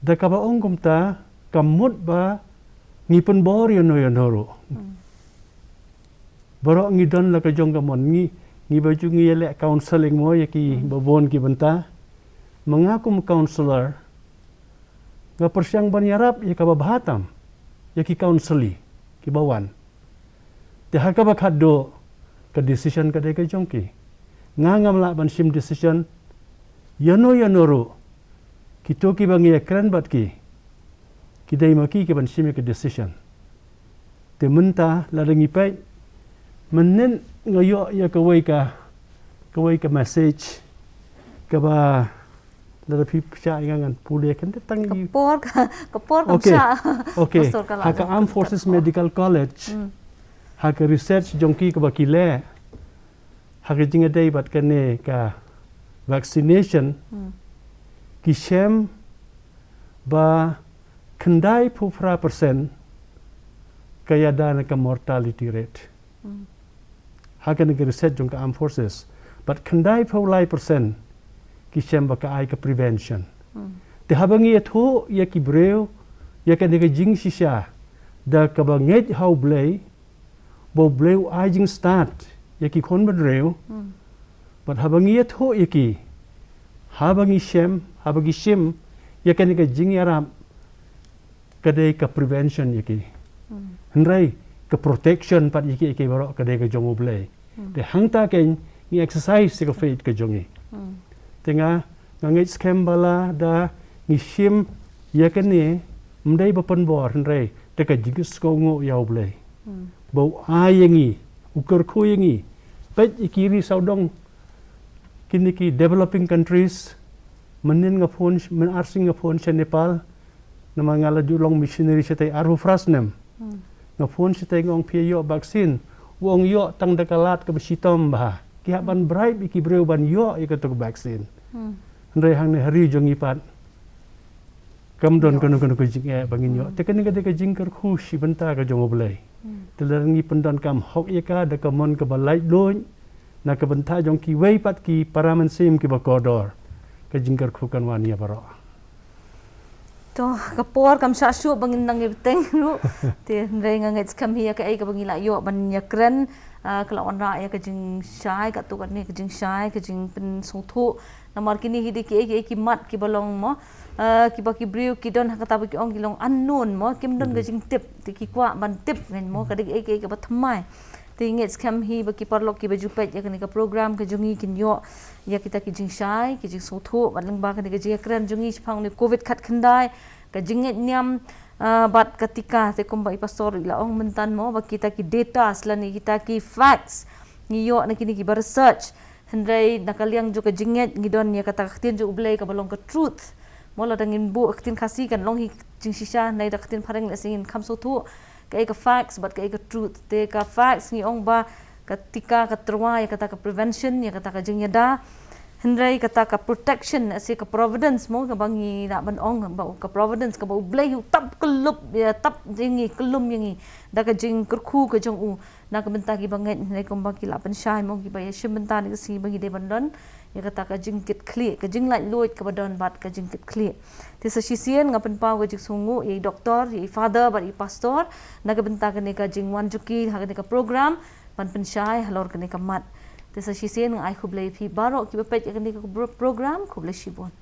Da kaba ong kumta, kam mut ba ngi pynbor ïano ïano ruh. Hmm. Baroh ngi don la ka jong ka mon, ngi, ngi ba ju ngi ïaleh counselling mo ïa ki, hmm, ba bun ki bynta. Ma nga kum counselor, nga pyrshang ban ïarap ïa kaba bha tam ïa ki counselee kiba wan. Te ha kaba khatduh, ka decision ka dei ka jong ki. Nga ngam lah ban shim decision ïano ïano ruh. Kito kiba ngi ïakren bad ki, ki dei ma ki ki ban shim ïa ka decision. Te mynta lada ngi peit, mynnin nga ïoh ïa kawei ka, kawei ka message kaba lada phi pyrshah ïa nga ngan pule, kan te tang. Ka por ka, ka por ka. Okay. Pyrshah. Okay. Pastor ka la. Ha ka Armed Forces Medical College. Hmm. Ha ka research jong ki kaba ki leh ha ka jingïadei bad kane ka vaccination, hmm, ki shem ba khyndai phew phra percent ka ïada na ka mortality rate. Hmm. Ha kane ka research jong ka Armed Forces. Bad khyndai phew lai percent ki shem ba ka ai ka prevention. Hmm. Te haba ngi ïathuh ïa ki briew ïa kane ka jingshisha da kaba ngeit ha U Blei, ba U Blei u ai jingstad ïa ki khun bynriew. Bad haba ngi ïathuh ïa ki, haba ngi shem, haba ngi shim ïa kane ka jingïarap, ka dei ka prevention ïa ki. Hynrei ka protection pat ïa ki, ïa ki baroh ka dei ka jong U Blei. Te hangta kein ngi exercise ïa ka faith ka jong ngi. Te nga, nga ngeit skhem ba lada ngi shim ïa kane, ym dei ba pynbor hynrei da ka jingsngewnguh ïa U Blei, ba u ai ïa ngi, u kyrkhu ïa ngi. Peit ïa ki ri sawdong, kine ki developing countries. Mynnin nga phone, myn arsing nga phone sha Nepal, namar nga la ju long missionary shatei arphew phra snem. Nga phone shatei, nga ong, phi ïoh vaccine? U ong, ïoh, tang da ka lad kaba shitom bha. Ki hap ban bribe ïa ki briew ban ïoh ïa kato ka vaccine. Hynrei hangne ha ri jong ngi pat kam don kano kano ka jingeh ba ngin ïoh. Te kane ka dei ka jingkyrkhu shi bynta ka jong U Blei. Te lada ngi pyndonkam hok ïa ka da ka mon kaba laitluid na ka bynta jong kiwei pat ki para mynsiem kiba kordor, ka jingkyrkhu kan wan ïa baroh. To, ka por kam shah shuh ba ngin nang ïa bteng ruh. Te hynrei nga ngeit skhem hi ïa kaei kaba ngi la ïoh ban ïakren, ah, ka la wanrah ïa ka jingshai, katto katne ka jingshai, ka jingpynsngewthuh. Namar kine hi dei kiei kiei ki mat kiba long mo, ah, kiba ki briew ki don ha kata ba ki ong ki long unknown mo, kim don ka jingtip, te ki kwah ban tip ngan mo, ka dei kiei kiei kaba thymmai. Te ngeit skhem hi ba ki paralok kiba ju peit ïa kane ka program ka jong ngi kin ïoh ïa kita ki jingshai, ki jingsngewthuh bad lyngba kane ka jingïakren jong ngi shaphang une u Covid khatkhyndai, ka jingngeit niam, ah, bad ka tika. Te kumba i pastor i la ong mynta mo, ba kita ki data lane kita ki facts ngi ïoh na kine kiba research. Hynrei na ka liang jong ka jingngeit ngi don ïa kata ka ktien jong U Blei kaba long ka truth. Mo, lada ngin buh ka ktien Khasi kan long hi jingshisha, hynrei da ka ktien phareng lehse ngin kham sngewthuh kaei ka facts bad kaei ka truth. Te ka facts ngi ong ba ka tika ka tyrwa ïa kata ka prevention, ïa kata ka jingïada. Hynrei kata ka protection, lehse ka providence mo, kaba ngi lah ban ong ba ka providence, kaba U Blei u tap kyllup ïa, tap ïa ngi, kyllum ïa ngi da ka jingkyrkhu ka jong u. Na ka bynta kiba ngeit, hynrei kumba ki la pynshai mo, kiba ïa shim bynta na ka sngi ba ngi dei ban don ïa kata ka jingkitkhlieh, ka jinglaitluid kaba don bad ka jingkitkhlieh. Te sa shisien nga pynpaw ka jingsngewnguh ïa i doktor, ïa i father bad i pastor na ka bynta kane ka jingwan jong ki ha kane ka program ban pynshai halor kane ka mat. Te sa shisien nga ai khublei ïa phi baroh kiba peit ïa kane ka pro-, program, khublei shibun.